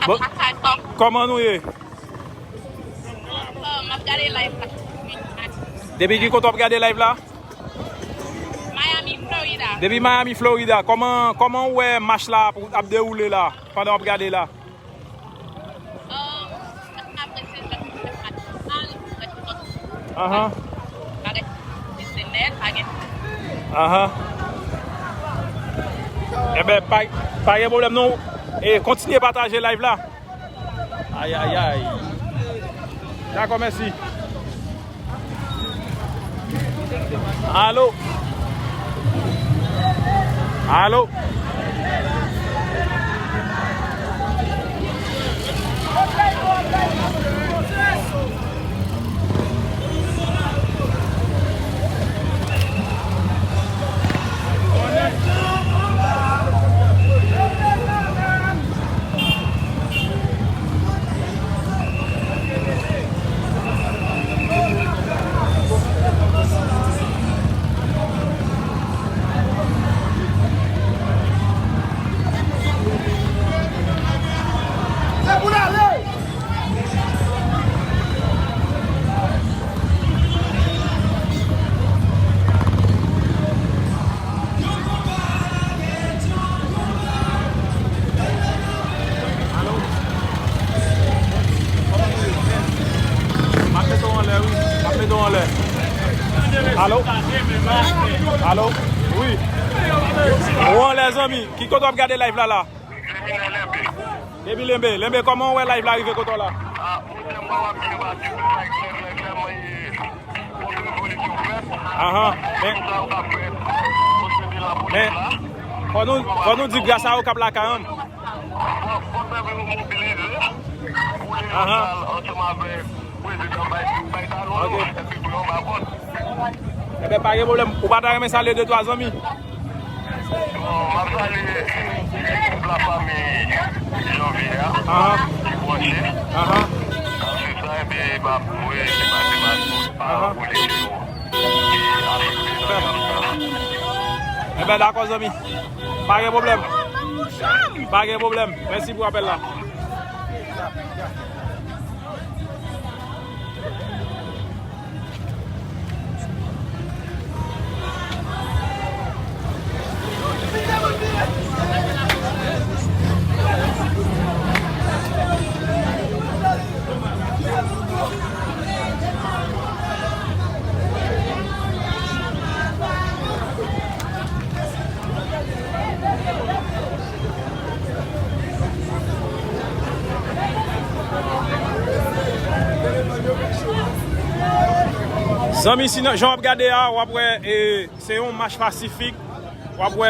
Bon, kòman nou ye? M ap gade live la. Depi ki kote w ap gade live la? Miami, Florida. Depi Miami, Florida. Kòman, kòman ou wè match la ap, ap dewoule la, pandan w ap gade la? Ahan. Ahan. Enben, pa, pa gen pwoblèm non. E kontinye pataje live la. Ayayay. Dakò, mèsi. Alo? Alo? M ap mete w anlè, wi. M ap mete w anlè. Alo? Alo? Wi. Ou anlè, zanmi. Ki kote w ap gade live la, la? Depi Lenbe. Lenbe, kòman w wè live la rive kote w la? Ahan. Men, men, fò nou, fò nou di gras a Okap Lakay Anm. Ahan. Ok. Enben, pa gen pwoblèm. Ou pa ta renmen salye de twa zanmi? Bon, m ap salye gwoup Lafanmi Janvye a, ki branche. N ap swiv sa, epi m ap voye ti pase pa tout paran, pou lide yo ki afekte nan dram sa. Enben, dakò, zanmi. Pa gen pwoblèm. Pa gen pwoblèm. Mèsi pou apèl la. Zanmi, si nan, jan w ap gade a, w ap wè, e, se yon mach pasifik. W ap wè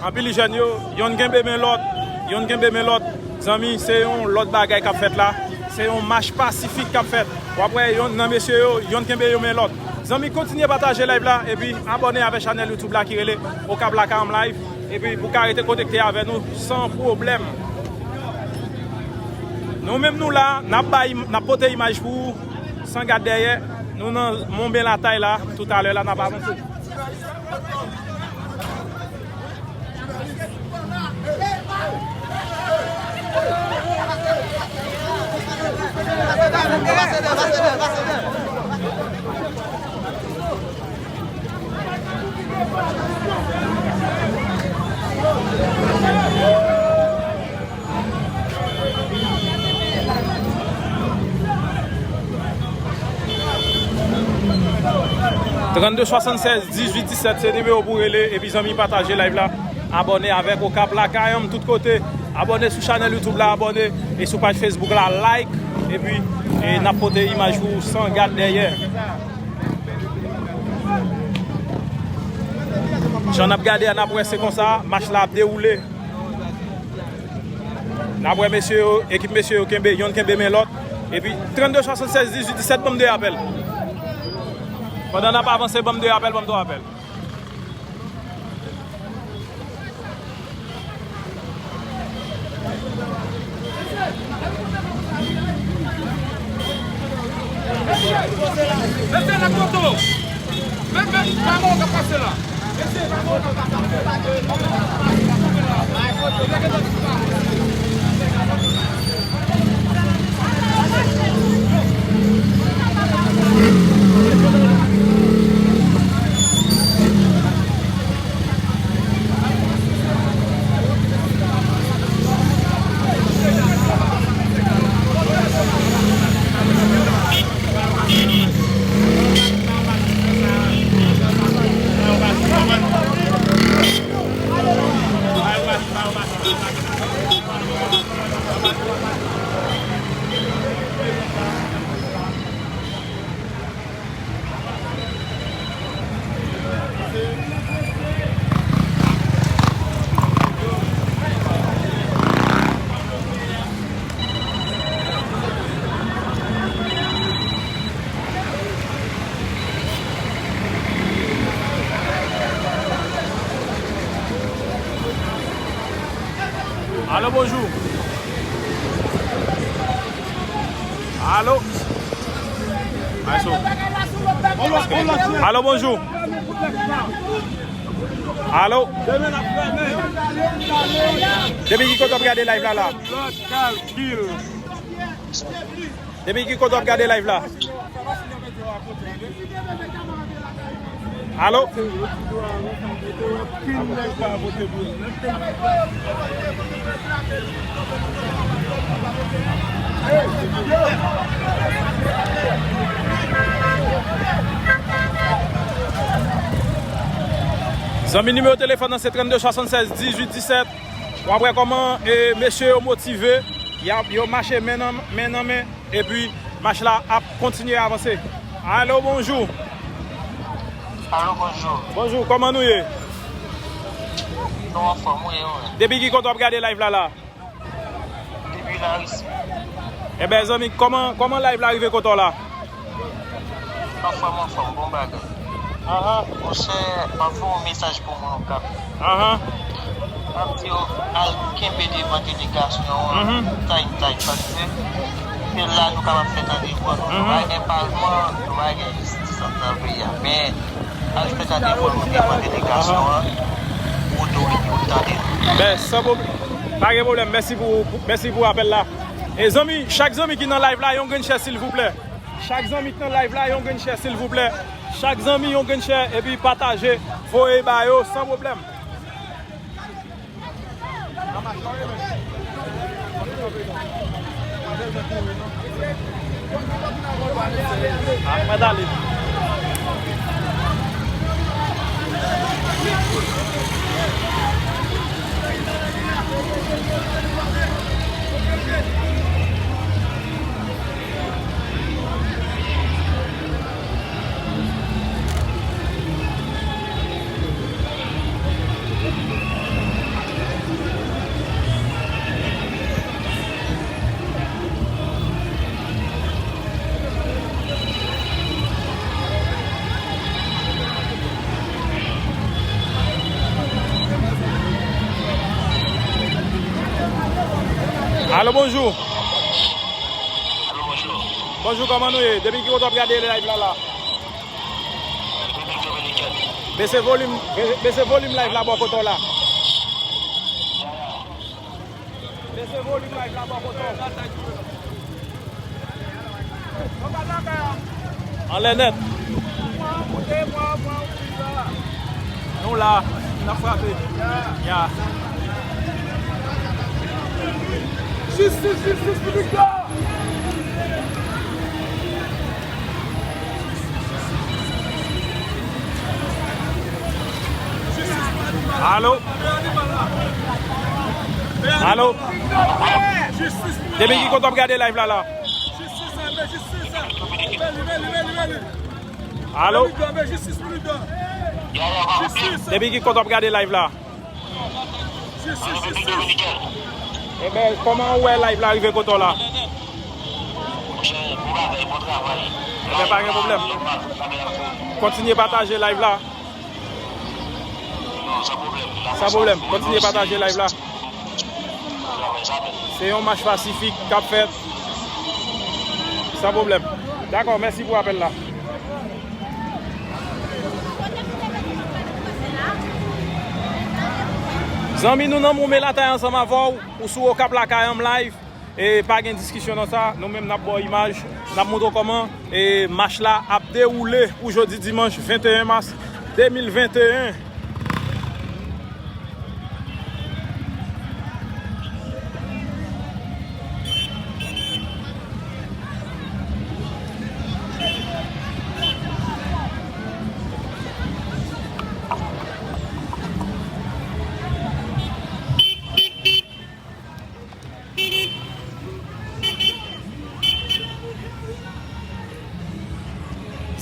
anpil jèn yo, yonn kenbe men lòt, yonn kenbe men lòt. Zanmi, se yon lòt bagay k ap fèt la. Se yon mach pasifik k ap fèt. W ap wè yonn nan mesye yo, yonn kenbe yon men lòt. Zanmi, kontinye pataje live la, epi abòne avèk chanèl YouTube la ki rele Okap Lakayam Live. Epi pou ka rete konekte avè nou san pwoblèm. Nou menm nou la, n ap bay, n ap pote imaj pou ou, san gad dèyè. Nou nan Monben Latay la, toutalè la, n ap avanse. Trannde swasannsèz dizuit disèt, se nimewo pou rele, epi zanmi, pataje live la. Abòne avèk Okap Lakayam tout kote. Abòne sou chanèl YouTube la, abòne, e sou paj Facebook la, like, epi, e n ap pote imaj pou ou san gad dèyè. Jan n ap gade a, n ap wè se konsa mach la ap dewoule. N ap wè mesye yo, ekip mesye yo kenbe, yonn kenbe men lòt. Epi trannde swasannsèz dizuit disèt, ban m de apèl. Pandan n ap avanse, ban m de apèl, ban m twa apèl. Mesye, lè Toto. Men, men, pa bon, ka pase la. Mesye, pa bon, ka pase la. Alo, bonjou. Alo. Maestro. Alo, bonjou. Alo. Depi ki kote w ap gade live la la? Depi ki kote w ap gade live la? Alo? Zanmi, nimewo telefòn nan se trannde swasannsèz dizuit disèt. W ap wè kòman, e, mesye yo motive, y ap, yo mache men nan men, nan men, epi mach la ap kontinye avanse. Alo, bonjou. Alo, bonjou. Bonjou, kòman nou ye? Nou anfòm, wi, wi. Depi ki kote w ap gade live la la? Depi Larisi. Enben, zanmi, kòman, kòman live la rive kote w la? Anfòm, anfòm, bon bagay. Ahan. Monchè, m ap voye yon mesaj pou moun Okap. Ahan. M ap di yo al kenbe devan delegasyon an, mhm, tay, tay, paske se la nou kapab fè tande vwa nou. Mhm. Nou pa gen palman, nou pa gen jistis anndan peyi a. Men, al fè tande vwa nou devan delegasyon an, pou otorite yo tande nou. Ben, san pwob-, pa gen pwoblèm. Mèsi pou, pou, mèsi pou apèl la. E zanmi, chak zanmi ki nan live la, yon grenn chè, silvouplè. Chak zanmi ki nan live la, yon grenn chè, silvouplè. Chak zanmi, yon grenn chè, epi pataje, voye ba yo, san pwoblèm. Alo, bonjou. Alo, bonjou. Bonjou, kòman nou ye? Depi ki kote w ap gade live la, la? Repiblik Dominikèn. Bese volim, be-, bese volim live la bò kote w la. Bese volim live la bò kote w. Anlè nèt. Nou la, n ap frape. Ya. Jistis, jistis pou Victor! Alo? Alo? Depi ki kote w ap gade live la, la? Alo? Depi ki kote w ap gade live la? Ebyen, kòman w wè live la rive kote w la? Ebyen, pa gen pwoblèm. Kontinye pataje live la. San pwoblèm. Kontinye pataje live la. Se yon mach pasifik k ap fèt. San pwoblèm. Dakò, mèsi pou apèl la. Zanmi nou nan Moumelatay ansanm avè w, ou sou Okap Lakay an live. E pa gen diskisyon nan sa, nou menm n ap ba w imaj, n ap montre w kòman e mach la ap dewoule pou jodi dimanch venteyen mas de mil venteyen.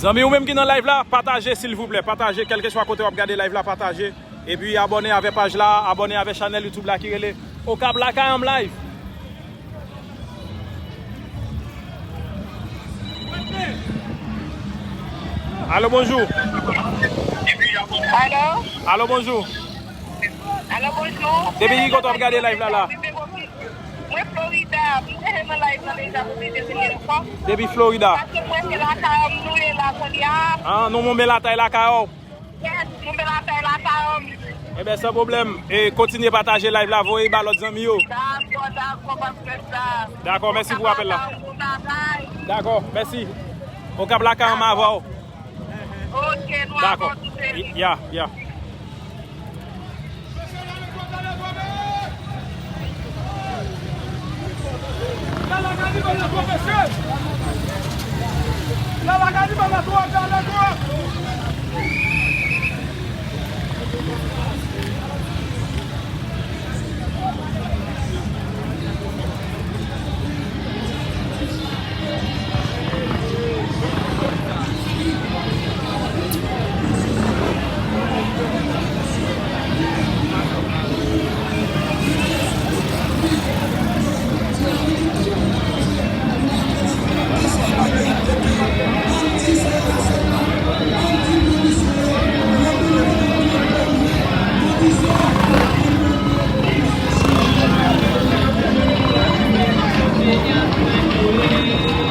Zanmi, ou menm ki nan live la, pataje silvouplè, pataje, kèlkeswa kote w ap gade live la, pataje. Epi abòne avè paj la, abòne avè chanèl YouTube la ki rele Okap Lakay an live. Alo, bonjou. Alo? Alo, bonjou. Alo, bonjou. Depi ki kote w ap gade live la, la? Mwen Florida, m te nan live nan deja pou plizyè semèn ankò. Depi Florida. Paske mwen se lakay an m nou ye la kounye a. Ah, nou Moumelatay lakay w. Yes, Moumelatay lakay an m. Ebyen, san pwoblèm. E kontinye pataje live la, voye ba lòt zanmi yo. Dakò, dakò, pastè sa. Dakò, mèsi pou apèl la. Bon travay. Dakò, mèsi. Okap Lakay an m avè w. Ok, nou avè w tou, cheri. Ya, ya.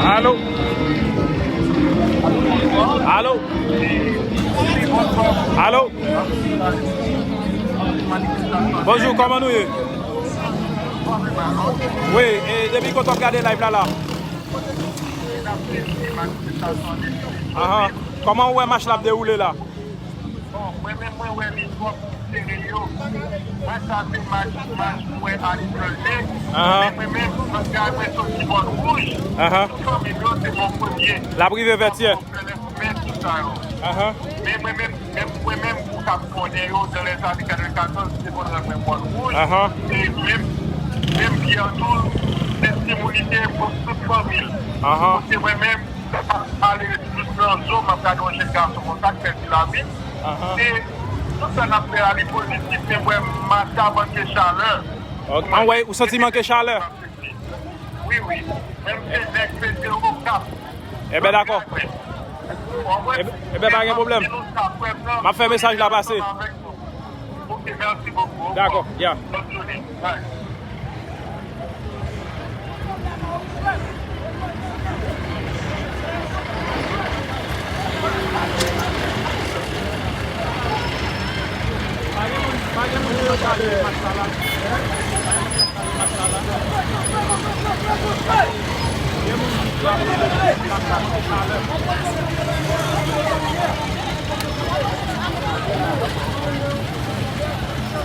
Alo? Alo? Alo? Bonjou, kòman nou ye? Wi, e depi kote w ap gade live la, la? Ahan. Kòman w wè mach la ap dewoule la? Bon, mwen menm, mwen wè li twòp sere yo. Mwen sa se mach, mach mwen a Little Lake. Ahan. Men mwen menm, paske mwen soti Mòn Wouj, ahan, tout fanmi m yo se Mòn Premye. L ap rive Vètyè. Fè lè fè tout sa yo. Ahan. Men mwen menm, menm, mwen menm, ou t ap konnen yo, nan lèzane katrevennkatorz, se konn rann mwen Mòn Wouj. Ahan. E menm, menm Pyè tou, se timoun li te, tout fanmi l. Ahan. Kote mwen menm, m ap ale jous nan zo, m ap gade yon jèn gason konsa k pèdi lavi l. Ahan. Se tout sa n ap fè a, li pozitif, men mwen, m mache a manke chalè. Ok. Anwey, ou santi manke chalè? Wi, wi. Menm se nèg pete Okap. Ebyen, dakò. Ebyen, ebyen, pa gen pwoblèm. M ap fè mesaj la pase. Ok, merci beaucoup. Dakò, ya. Bonne journée. Bye.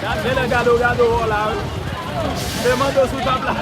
Gade lè gade w gade w la wi. Demande sou tab la.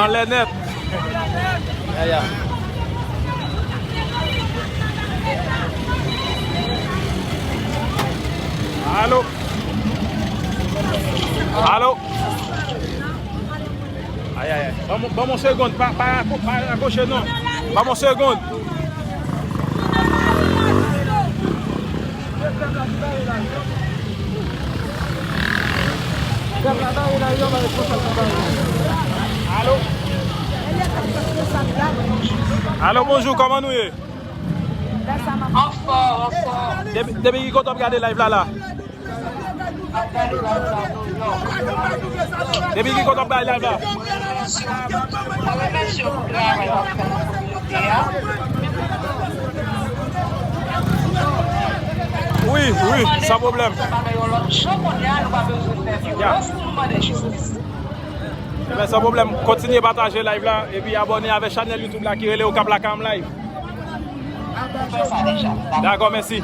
Anlè nèt. Alo. Alo. Ay, ay, ay. Ban m, ban m yon segonn. Pa, pa, pa rakoche non. Ban m yon segonn. Alo. Alo, bonjou, kòman nou ye? Anfòm, anfòm. Depi, depi ki kote w ap gade live la, la? Depi ki kote w ap gade live la? Mwen remèsye w pou travay w ap fè nan kominote a. Wi, wi, san pwoblèm. Nan yon lòt jan kounye a, nou pa bezwen fè vyolans pou nou mande jistis. Ebyen, san pwoblèm, kontinye pataje live la, epi abòne avèk chanèl YouTube la ki rele Okap Lakay Live. Dakò, mèsi.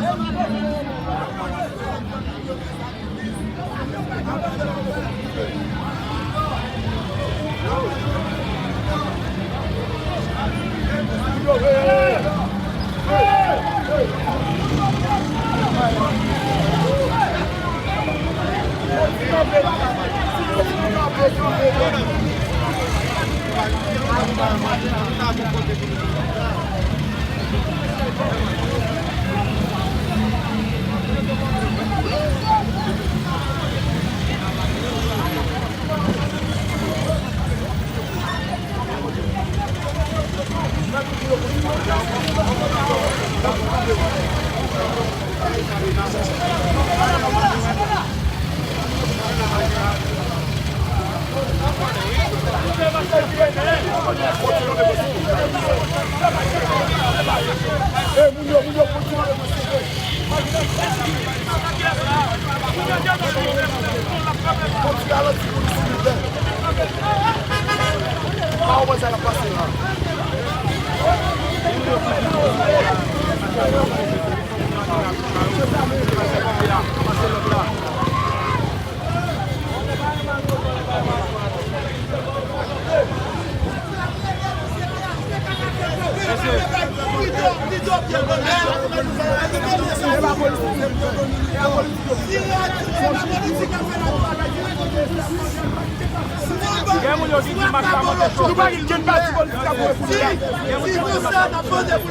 Gen moun yo ki di mach la monte cho. Nou pa gen kenn pati politik k ap voye pou nou la. Gen moun yo ki di mach la monte cho.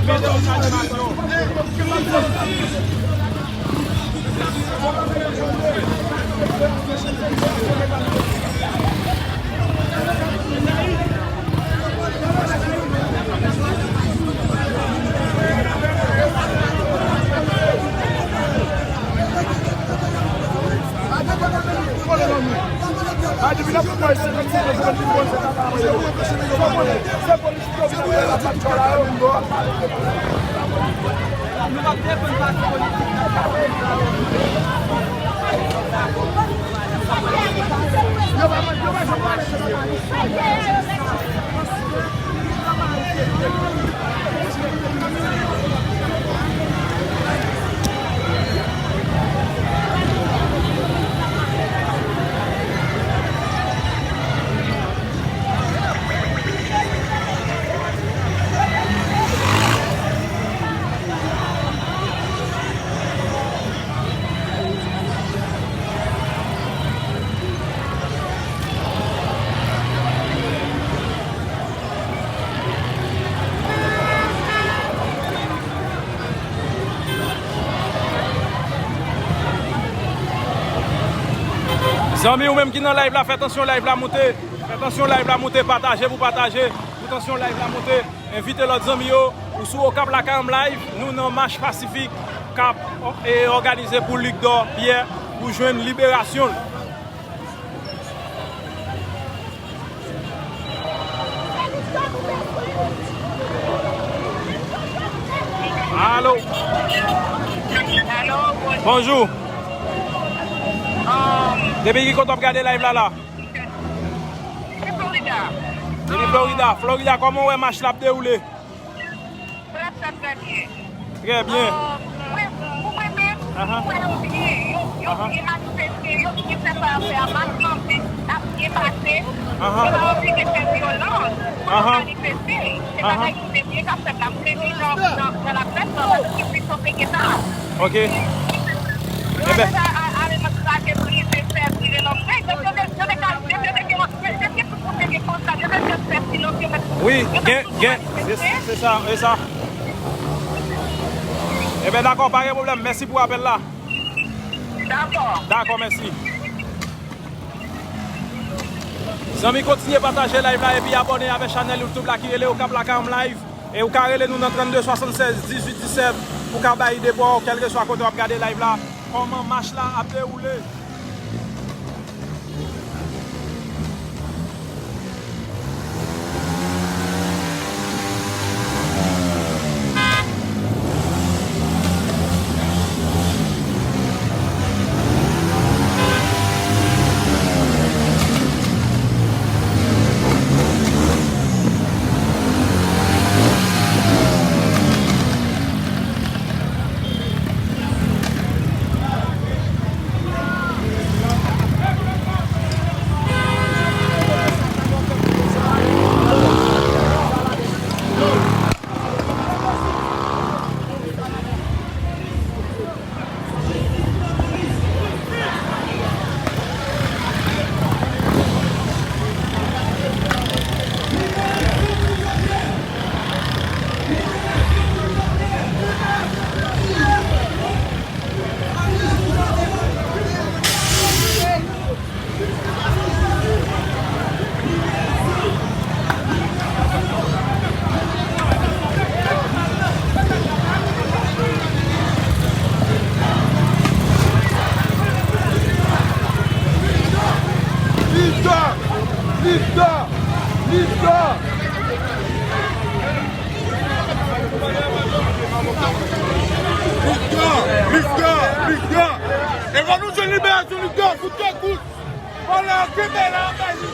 Mete yon kalimasyon. Depi nan pouvwa senkannsenk an, se konn vin konn se kaka yo. Sa w konnen? Se politik yo vin nan la patwa la yo. Zanmi, ou menm ki nan live la, fè tansyon live la monte. Fè tansyon live la monte, pataje pou pataje. Pou tansyon live la monte, envite lòt zanmi yo. Ou sou Okap Lakay Live, nou nan mach pasifik k ap, e, òganize pou Luc Dor Pierre pou jwenn liberasyon l. Alo. Alo, bonjou. Bonjou. Um, depi ki kote w ap gade live la la? Depi Florida. Depi Florida. Florida, kòman w wè mach la ap dewoule? Frè, sa trè byen. Trè byen. Mwen, pou mwen menm, mwen wè yo byen, yo, yo byen manifeste, yo byen fè sa y ap fè a, mach lan byen, ap byen pase. Yo pa oblije fè vyolans pou yo manifeste. Se bagay ki te byen k ap fèt la. M te di nan, nan, nan laprès lan, paske se pito peke sa. Ok. Yo deja ale nan kraze, brize, fè vire lòm. Yo te, yo te, yo te ka, yo te, yo te gen, yo te gen tout moun te gen kontra, yo te jis fè silans, yo mèt. Wi, gen, gen, se, se sa, se sa. Ebyen, dakò, pa gen pwoblèm. Mèsi pou apèl la. Dakò. Dakò, mèsi. Zanmi, kontinye pataje live la epi abòne avèk chanèl YouTube la ki rele Okap Lakay Live. E ou ka rele nou nan trannde swasannsèz dizuit disèt pou ka bay depo w, kèlkeswa kote w ap gade live la, kòman mach la ap dewoule. Victor! Victor! Victor! Victor! Victor! Victor! E fò nou jwenn liberasyon Victor! Fout yo kout! Fò lè yo kenbe la anba li.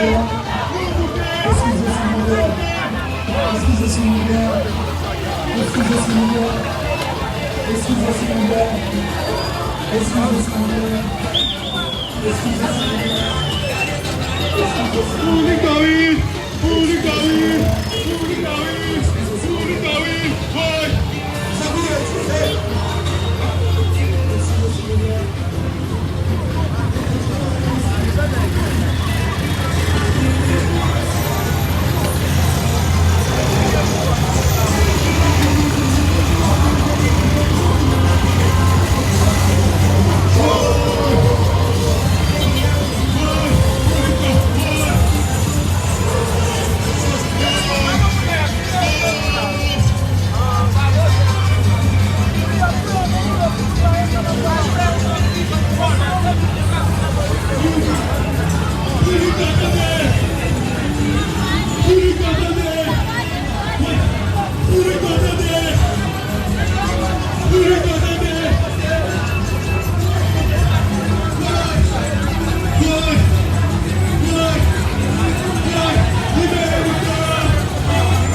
Eskize silvouplè. Eskize silvouplè. Eskize silvouplè. Eskize silvouplè. Eskize silvouplè. Eskize silvouplè. Eskize silvouplè. Pou Victor wi! Pou Victor wi! Pou Victor wi! Pou Victor wi!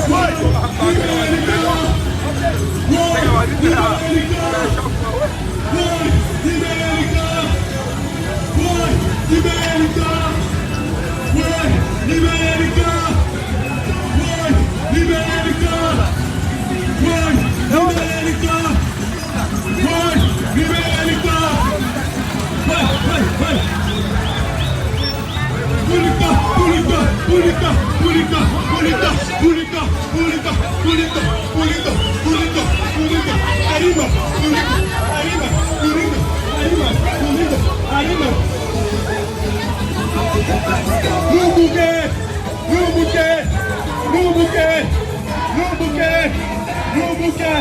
Woy! Woy! Libere Erika! Woy! Libere Erika! Woy! Libere Erika! Woy! Libere Erika! Woy! Woy! Woy! Pou Erika! Pou Erika! Pou Erika! Pou Erika! Pou Erika! Pou Erika! Pou Erika! Pou Erika! Pou Erika! Pou Erika! Pou Erika! Alima! Pou Erika! Alima! Pou Erika! Alima! Pou Erika! Alima! Nou bouke! Nou bouke! Nou bouke! Nou bouke! Nou bouke!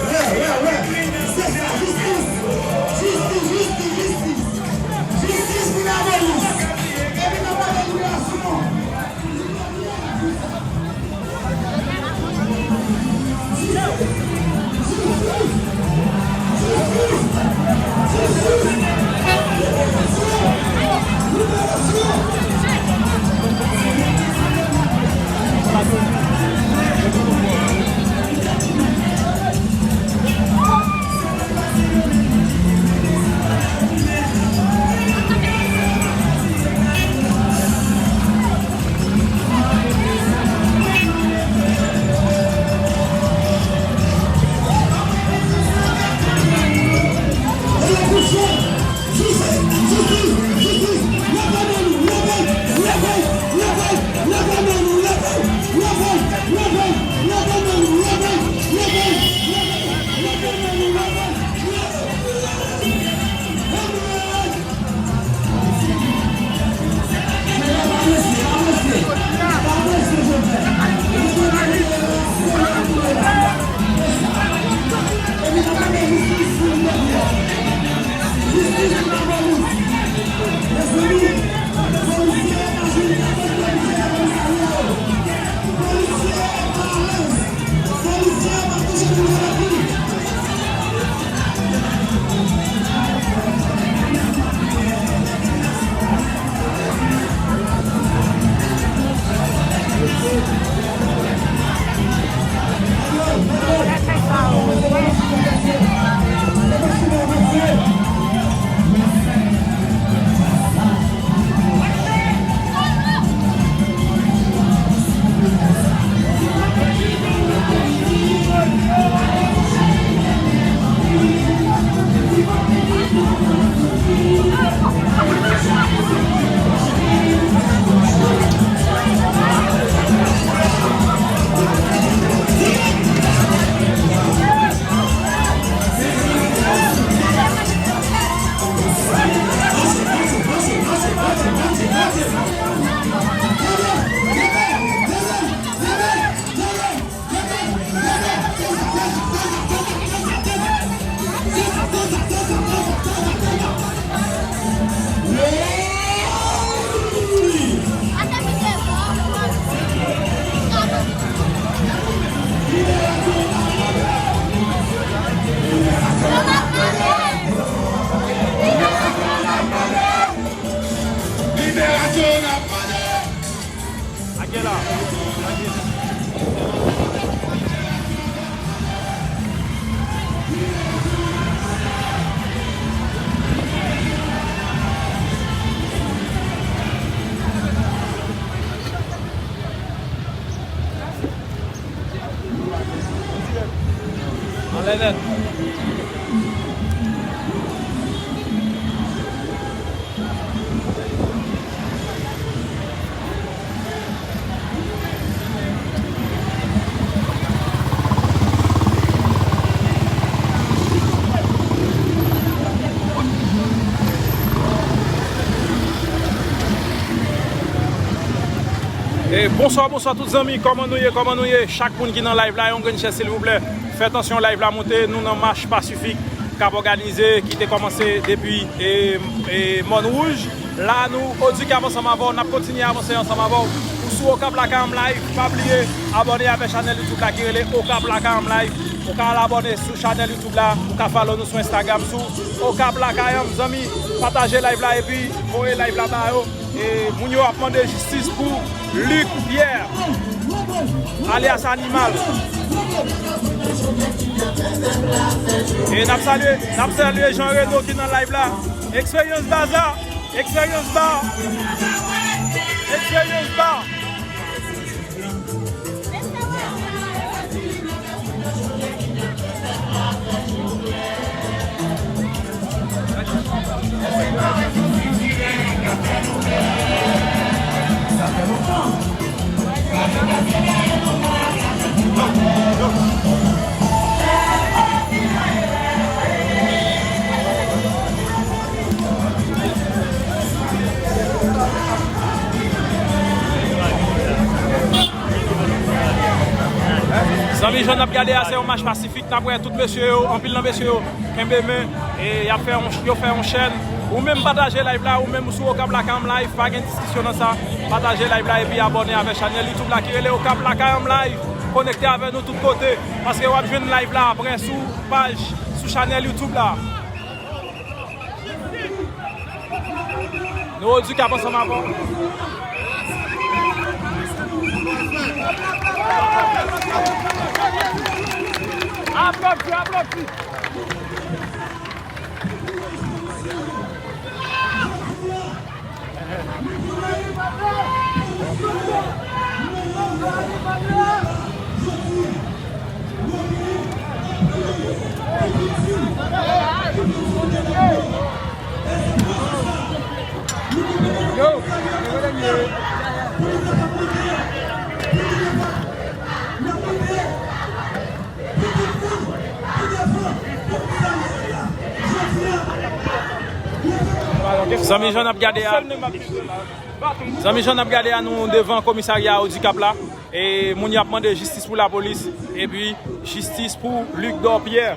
Wè, wè, wè. Se sa, jistis. Jistis, jistis, jistis. Jistis pou lapolis. Epi n ap pale liberasyon. Lè nèt. E bonswa, bonswa tout zanmi, kòman nou ye, kòman nou ye? Chak moun ki nan live la, yon grenn chè silvouplè. Fè tansyon live la monte, nou nan mach pasifik k ap òganize, ki te kòmanse depi, e, e, Mòn Wouj. La, nou, Odikap ansanm avè w, n ap kontinye avanse ansanm avè w. Ou sou Okap Lakay Anm Live, pa bliye abòne avèk chanèl YouTube la ki rele Okap Lakay Anm Live. Ou ka al abòne sou chanèl YouTube la, ou ka follow nou sou Instagram sou Okap Lakay Anm. Zanmi, pataje live la epi voye live la ba yo. E moun yo ap mande jistis pou Luc Pierre, alyas Animal. E n ap salye, n ap salye Jean Reno ki nan live la. Eksperyans Baza, Eksperyans Ba, Eksperyans Ba. Zanmi, jan n ap gade a, se yon mach pasifik. N ap wè tout mesye yo, anpil nan mesye yo kenbe men, e y ap fè yon, yo fè yon chèn. Ou menm pataje live la, ou menm ou sou Okap Lakay Anm Live, pa gen diskisyon nan sa. Pataje live la epi abòne avèk chanèl YouTube la ki rele Okap Lakay Anm Live. Konekte avè nou tout kote, paske w ap jwenn live la apre sou paj, sou chanèl YouTube la. Nou Odikap ansanm avè w. Aplodi, aplodi. Zanmi, jan n ap gade a, zanmi, jan n ap gade a, nou devan komisarya Odikap la. E moun y ap mande jistis pou lapolis, epi jistis pou Luc Dor Pierre.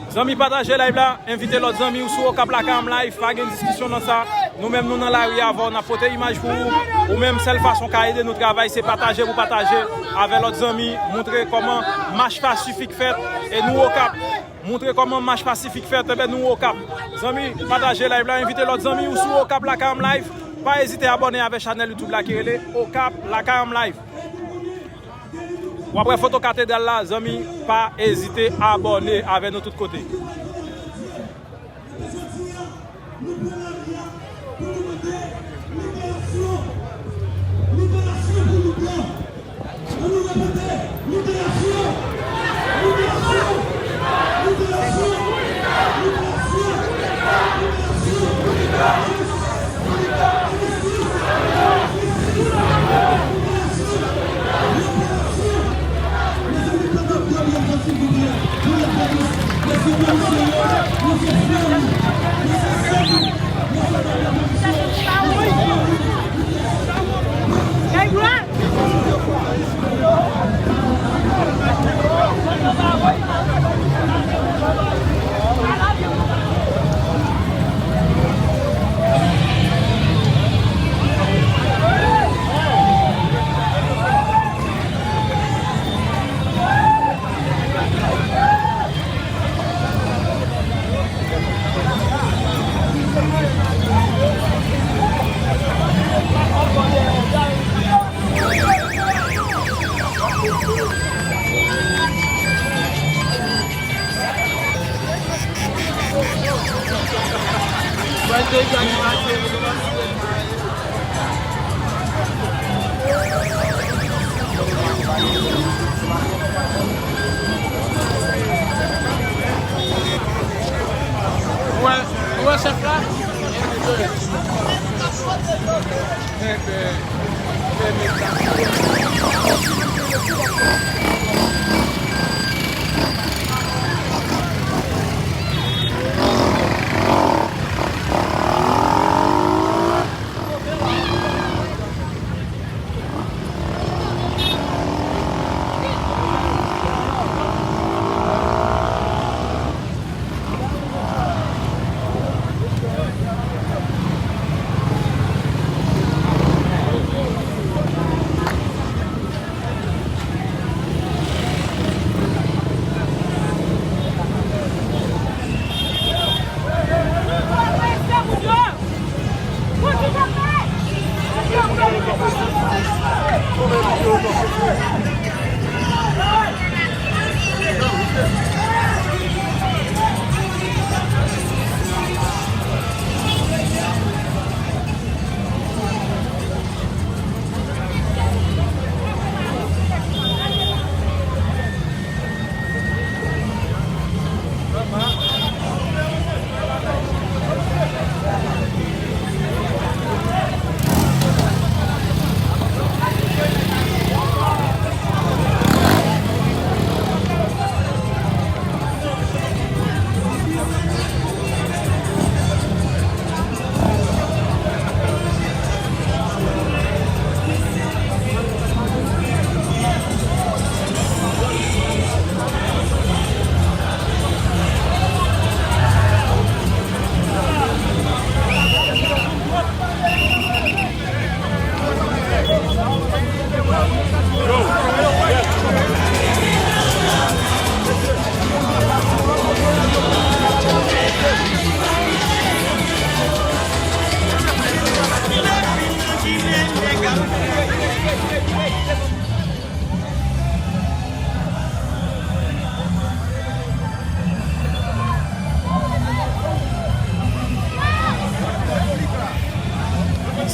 Zanmi, pataje live la, envite lòt zanmi ou sou Okap Lakay Anm Live, pa gen diskisyon nan sa. Nou menm, nou nan lari avè w, n ap pote imaj pou ou. Ou menm, sèl fason w ka ede nou travay, se pataje pou pataje avè lòt zanmi, montre kòman mach pasifik fèt, e nou Okap. Montre kòman mach pasifik fèt, enben nou Okap. Zanmi, pataje live la, envite lòt zanmi ou sou Okap Lakay Anm Live. Pa ezite abòne avèk chanèl YouTube la ki rele Okap Lakay Anm Live. W ap wè foto katedral la, zanmi, pa ezite abòne avè nou tout kote.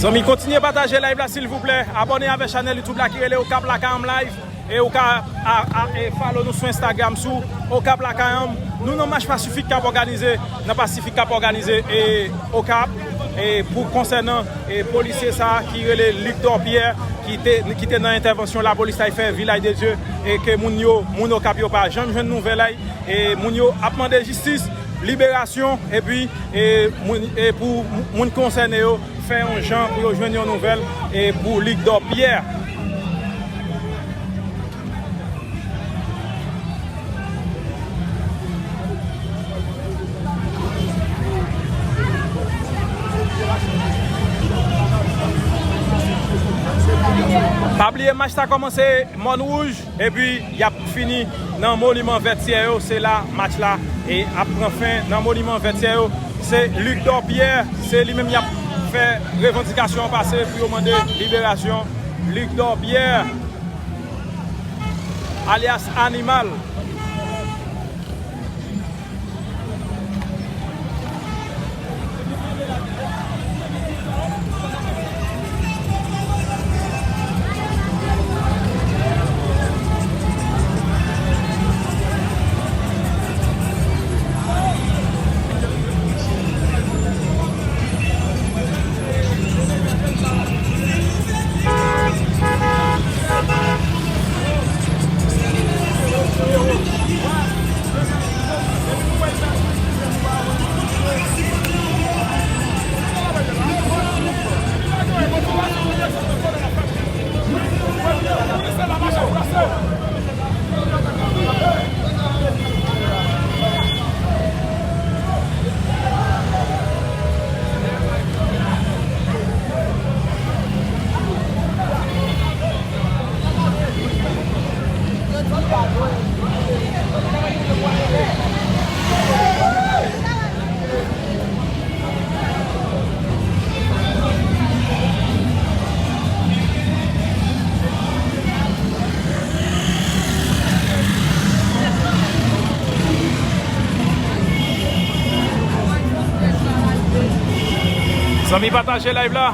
Zanmi, kontinye pataje live la, silvouplè. Abòne avèk chanèl YouTube la ki rele Okap Lakay Anm Live. E ou ka a, a, e follow nou sou Instagram sou Okap Lakay Anm. Nou nan mach pasifik k ap òganize, nan Pasifik k ap òganize e Okap, e pou konsènan e polisye sa ki rele Luc Dorpierre, ki te, ki te nan entèvansyon lapolis la fè Vilaj de Dye, e ke moun yo, moun Okap yo pa janm jwenn nouvèl ay, e moun yo ap mande jistis, liberasyon, epi e moun, e pou moun konsène yo fè yon jan pou yo jwenn yon nouvèl e pou Luc Dorpierre. Pa bliye, mach sa kòmanse Mòn Wouj, epi y ap fini nan Moniman Vètyè yo. Se la match la e ap pran fen, nan Moniman Vètyè yo. Se Luc Dorpierre, se li menm y ap fè revandikasyon an pase pou yo mande liberasyon Luc Dorpierre, alyas Animal. Zanmi, pataje live la.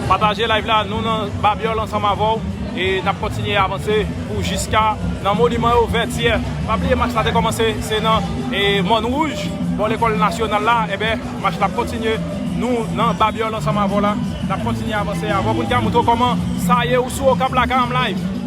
Pataje live la, nou nan Babyòl ansanm avè w. E n ap kontinye avanse pou jiska nan moniman yo, Vètyè. Pa bliye, match la te kòmanse, se nan, e, Mòn Wouj, bò lekòl nasyonal la. Enben, match la ap kontinye. Nou nan Babyòl ansanm avè w la. N ap kontinye avanse avè w pou n ka montre w kòman sa ye, ou sou Okap Lakay an live.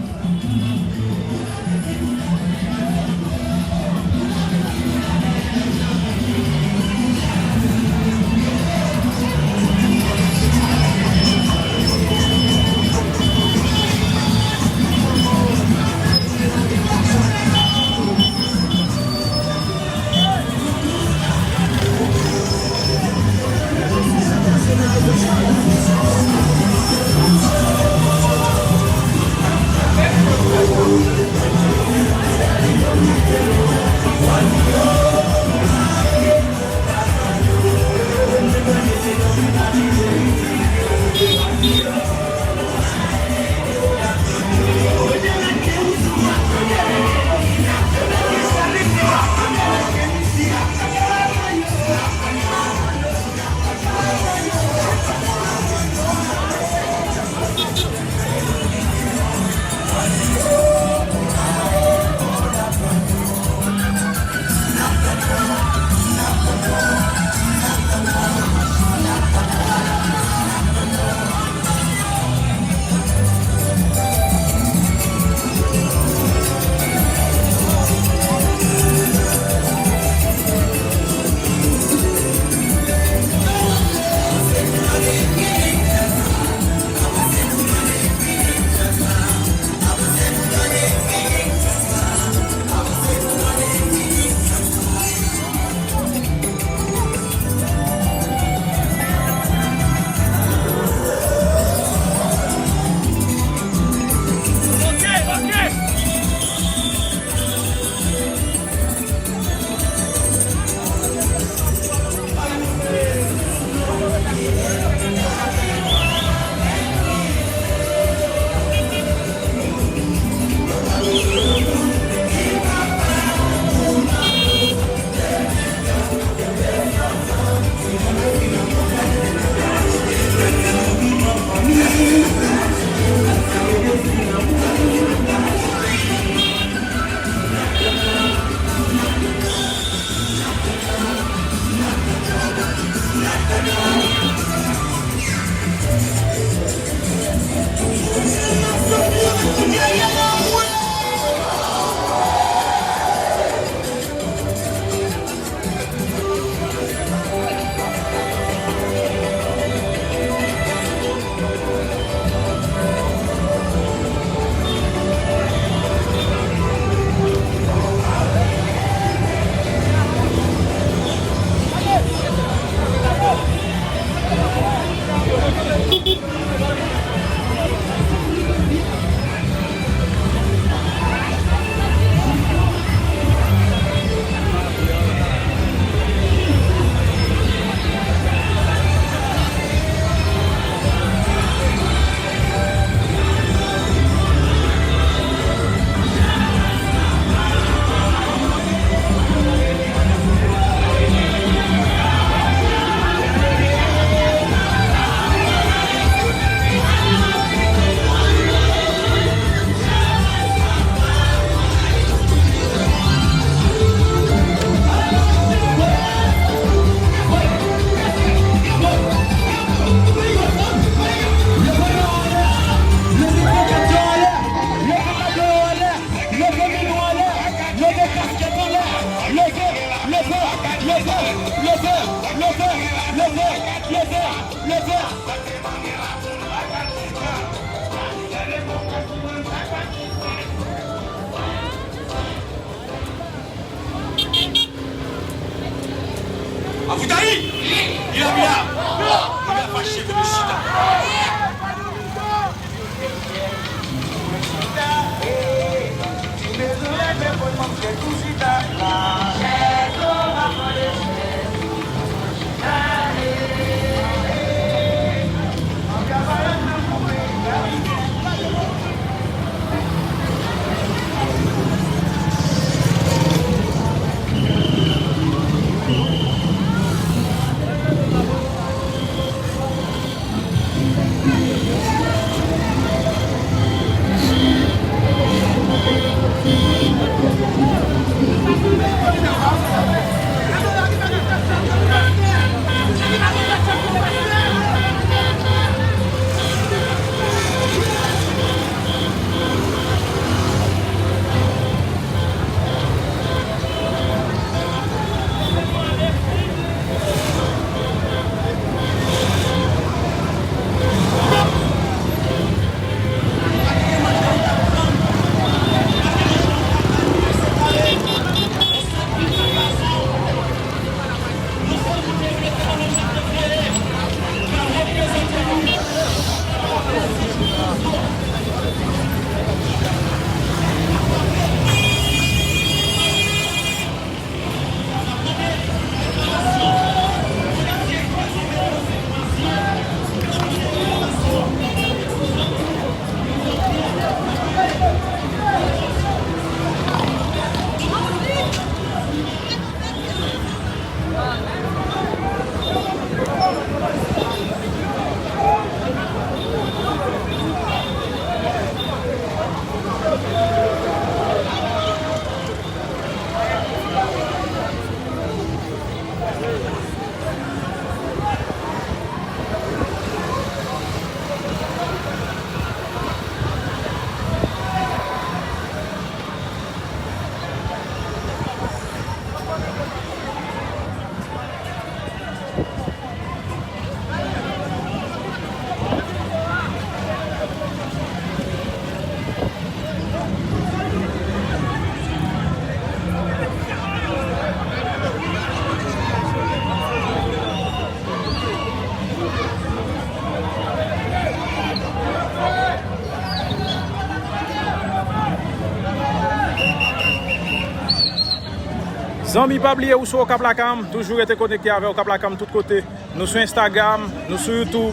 Zanmi, pa bliye ou sou Okap Lakam, toujou rete konekte avè Okap Lakam tout kote. Nou sou Instagram, nou sou YouTube,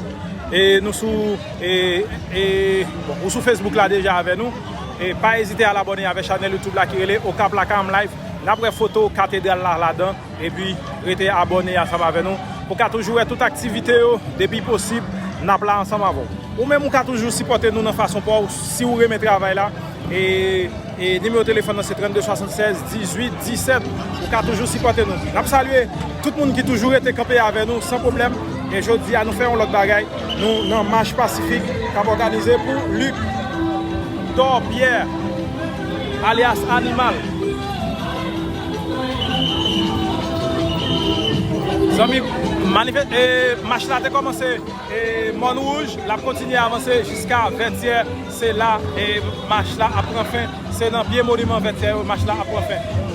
e nou sou, e, e, bon, ou sou Facebook la deja avè nou. E pa ezite al abòne avè chanèl YouTube la ki rele Okap Lakam Live. N ap wè foto katedral la ladan. Epi, rete abòne ansanm avè nou pou ka toujou wè tout aktivite yo. Depi posib, n ap la ansanm avè w. Ou menm, ou ka toujou sipòte nou nan fason pa w, si w renmen travay la. E, e nimewo telefòn nan se trannde swasannsèz dizuit disèt. Ou ka toujou sipòte nou. N ap salye tout moun ki toujou rete kanpe avè nou san pwoblèm. E jodi a, nou fè yon lòt bagay. Nou nan mach pasifik k ap òganize pou Luc Dorpierre, alyas Animal. Zanmi, manife-, e, mach la te kòmanse, e, Mòn Wouj, l ap kontinye avanse jiska Vètyè. Se la, e, mach la ap pran fen. Se nan pye moniman Vètyè yo mach la ap pran fen.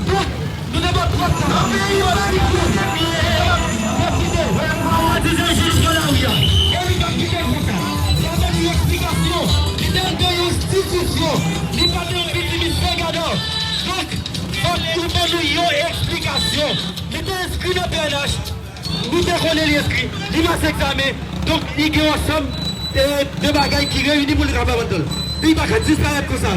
Donk, nou te ba twòp tan. Nan peyi yo la, li koze, li pwofite, wè, pou al di jij nan lari a. E li pa kite konsa. Sa vle di yon eksplikasyon. Li te anndan yon enstitisyon. Li pa te yon piti misye gade. Donk, fòk nou ban nou yon eksplikasyon. Li te enskri nan P N H. Nou te konnen li enskri, li pase egzamen, donk li gen yon ansanm, e, de bagay ki reyini pou li kapab anndan l. Li pa ka disparèt konsa.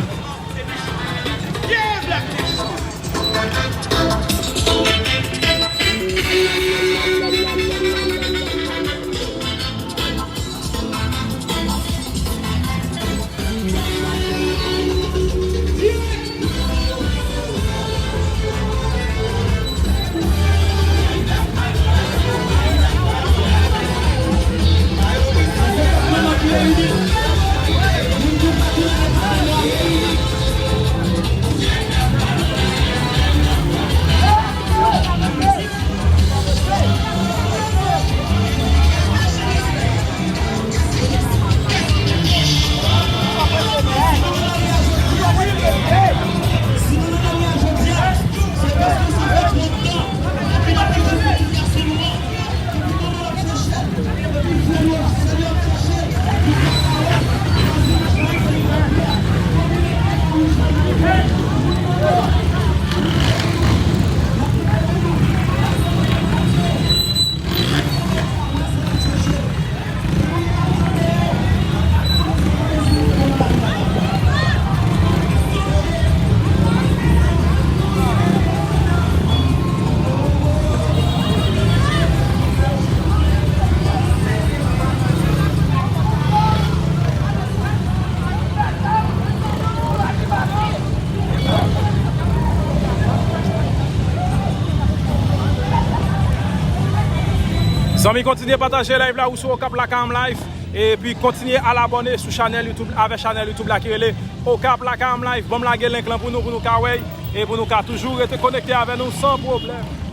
Zanmi, kontinye pataje live la, ou sou Okap Lakay Live. Epi kontinye al abòne sou chanèl YouTube, avè chanèl YouTube la ki rele Okap Lakay Live. Ban m lage link lan pou nou, pou nou ka wè, e pou nou ka toujou rete konekte avè nou san pwoblèm.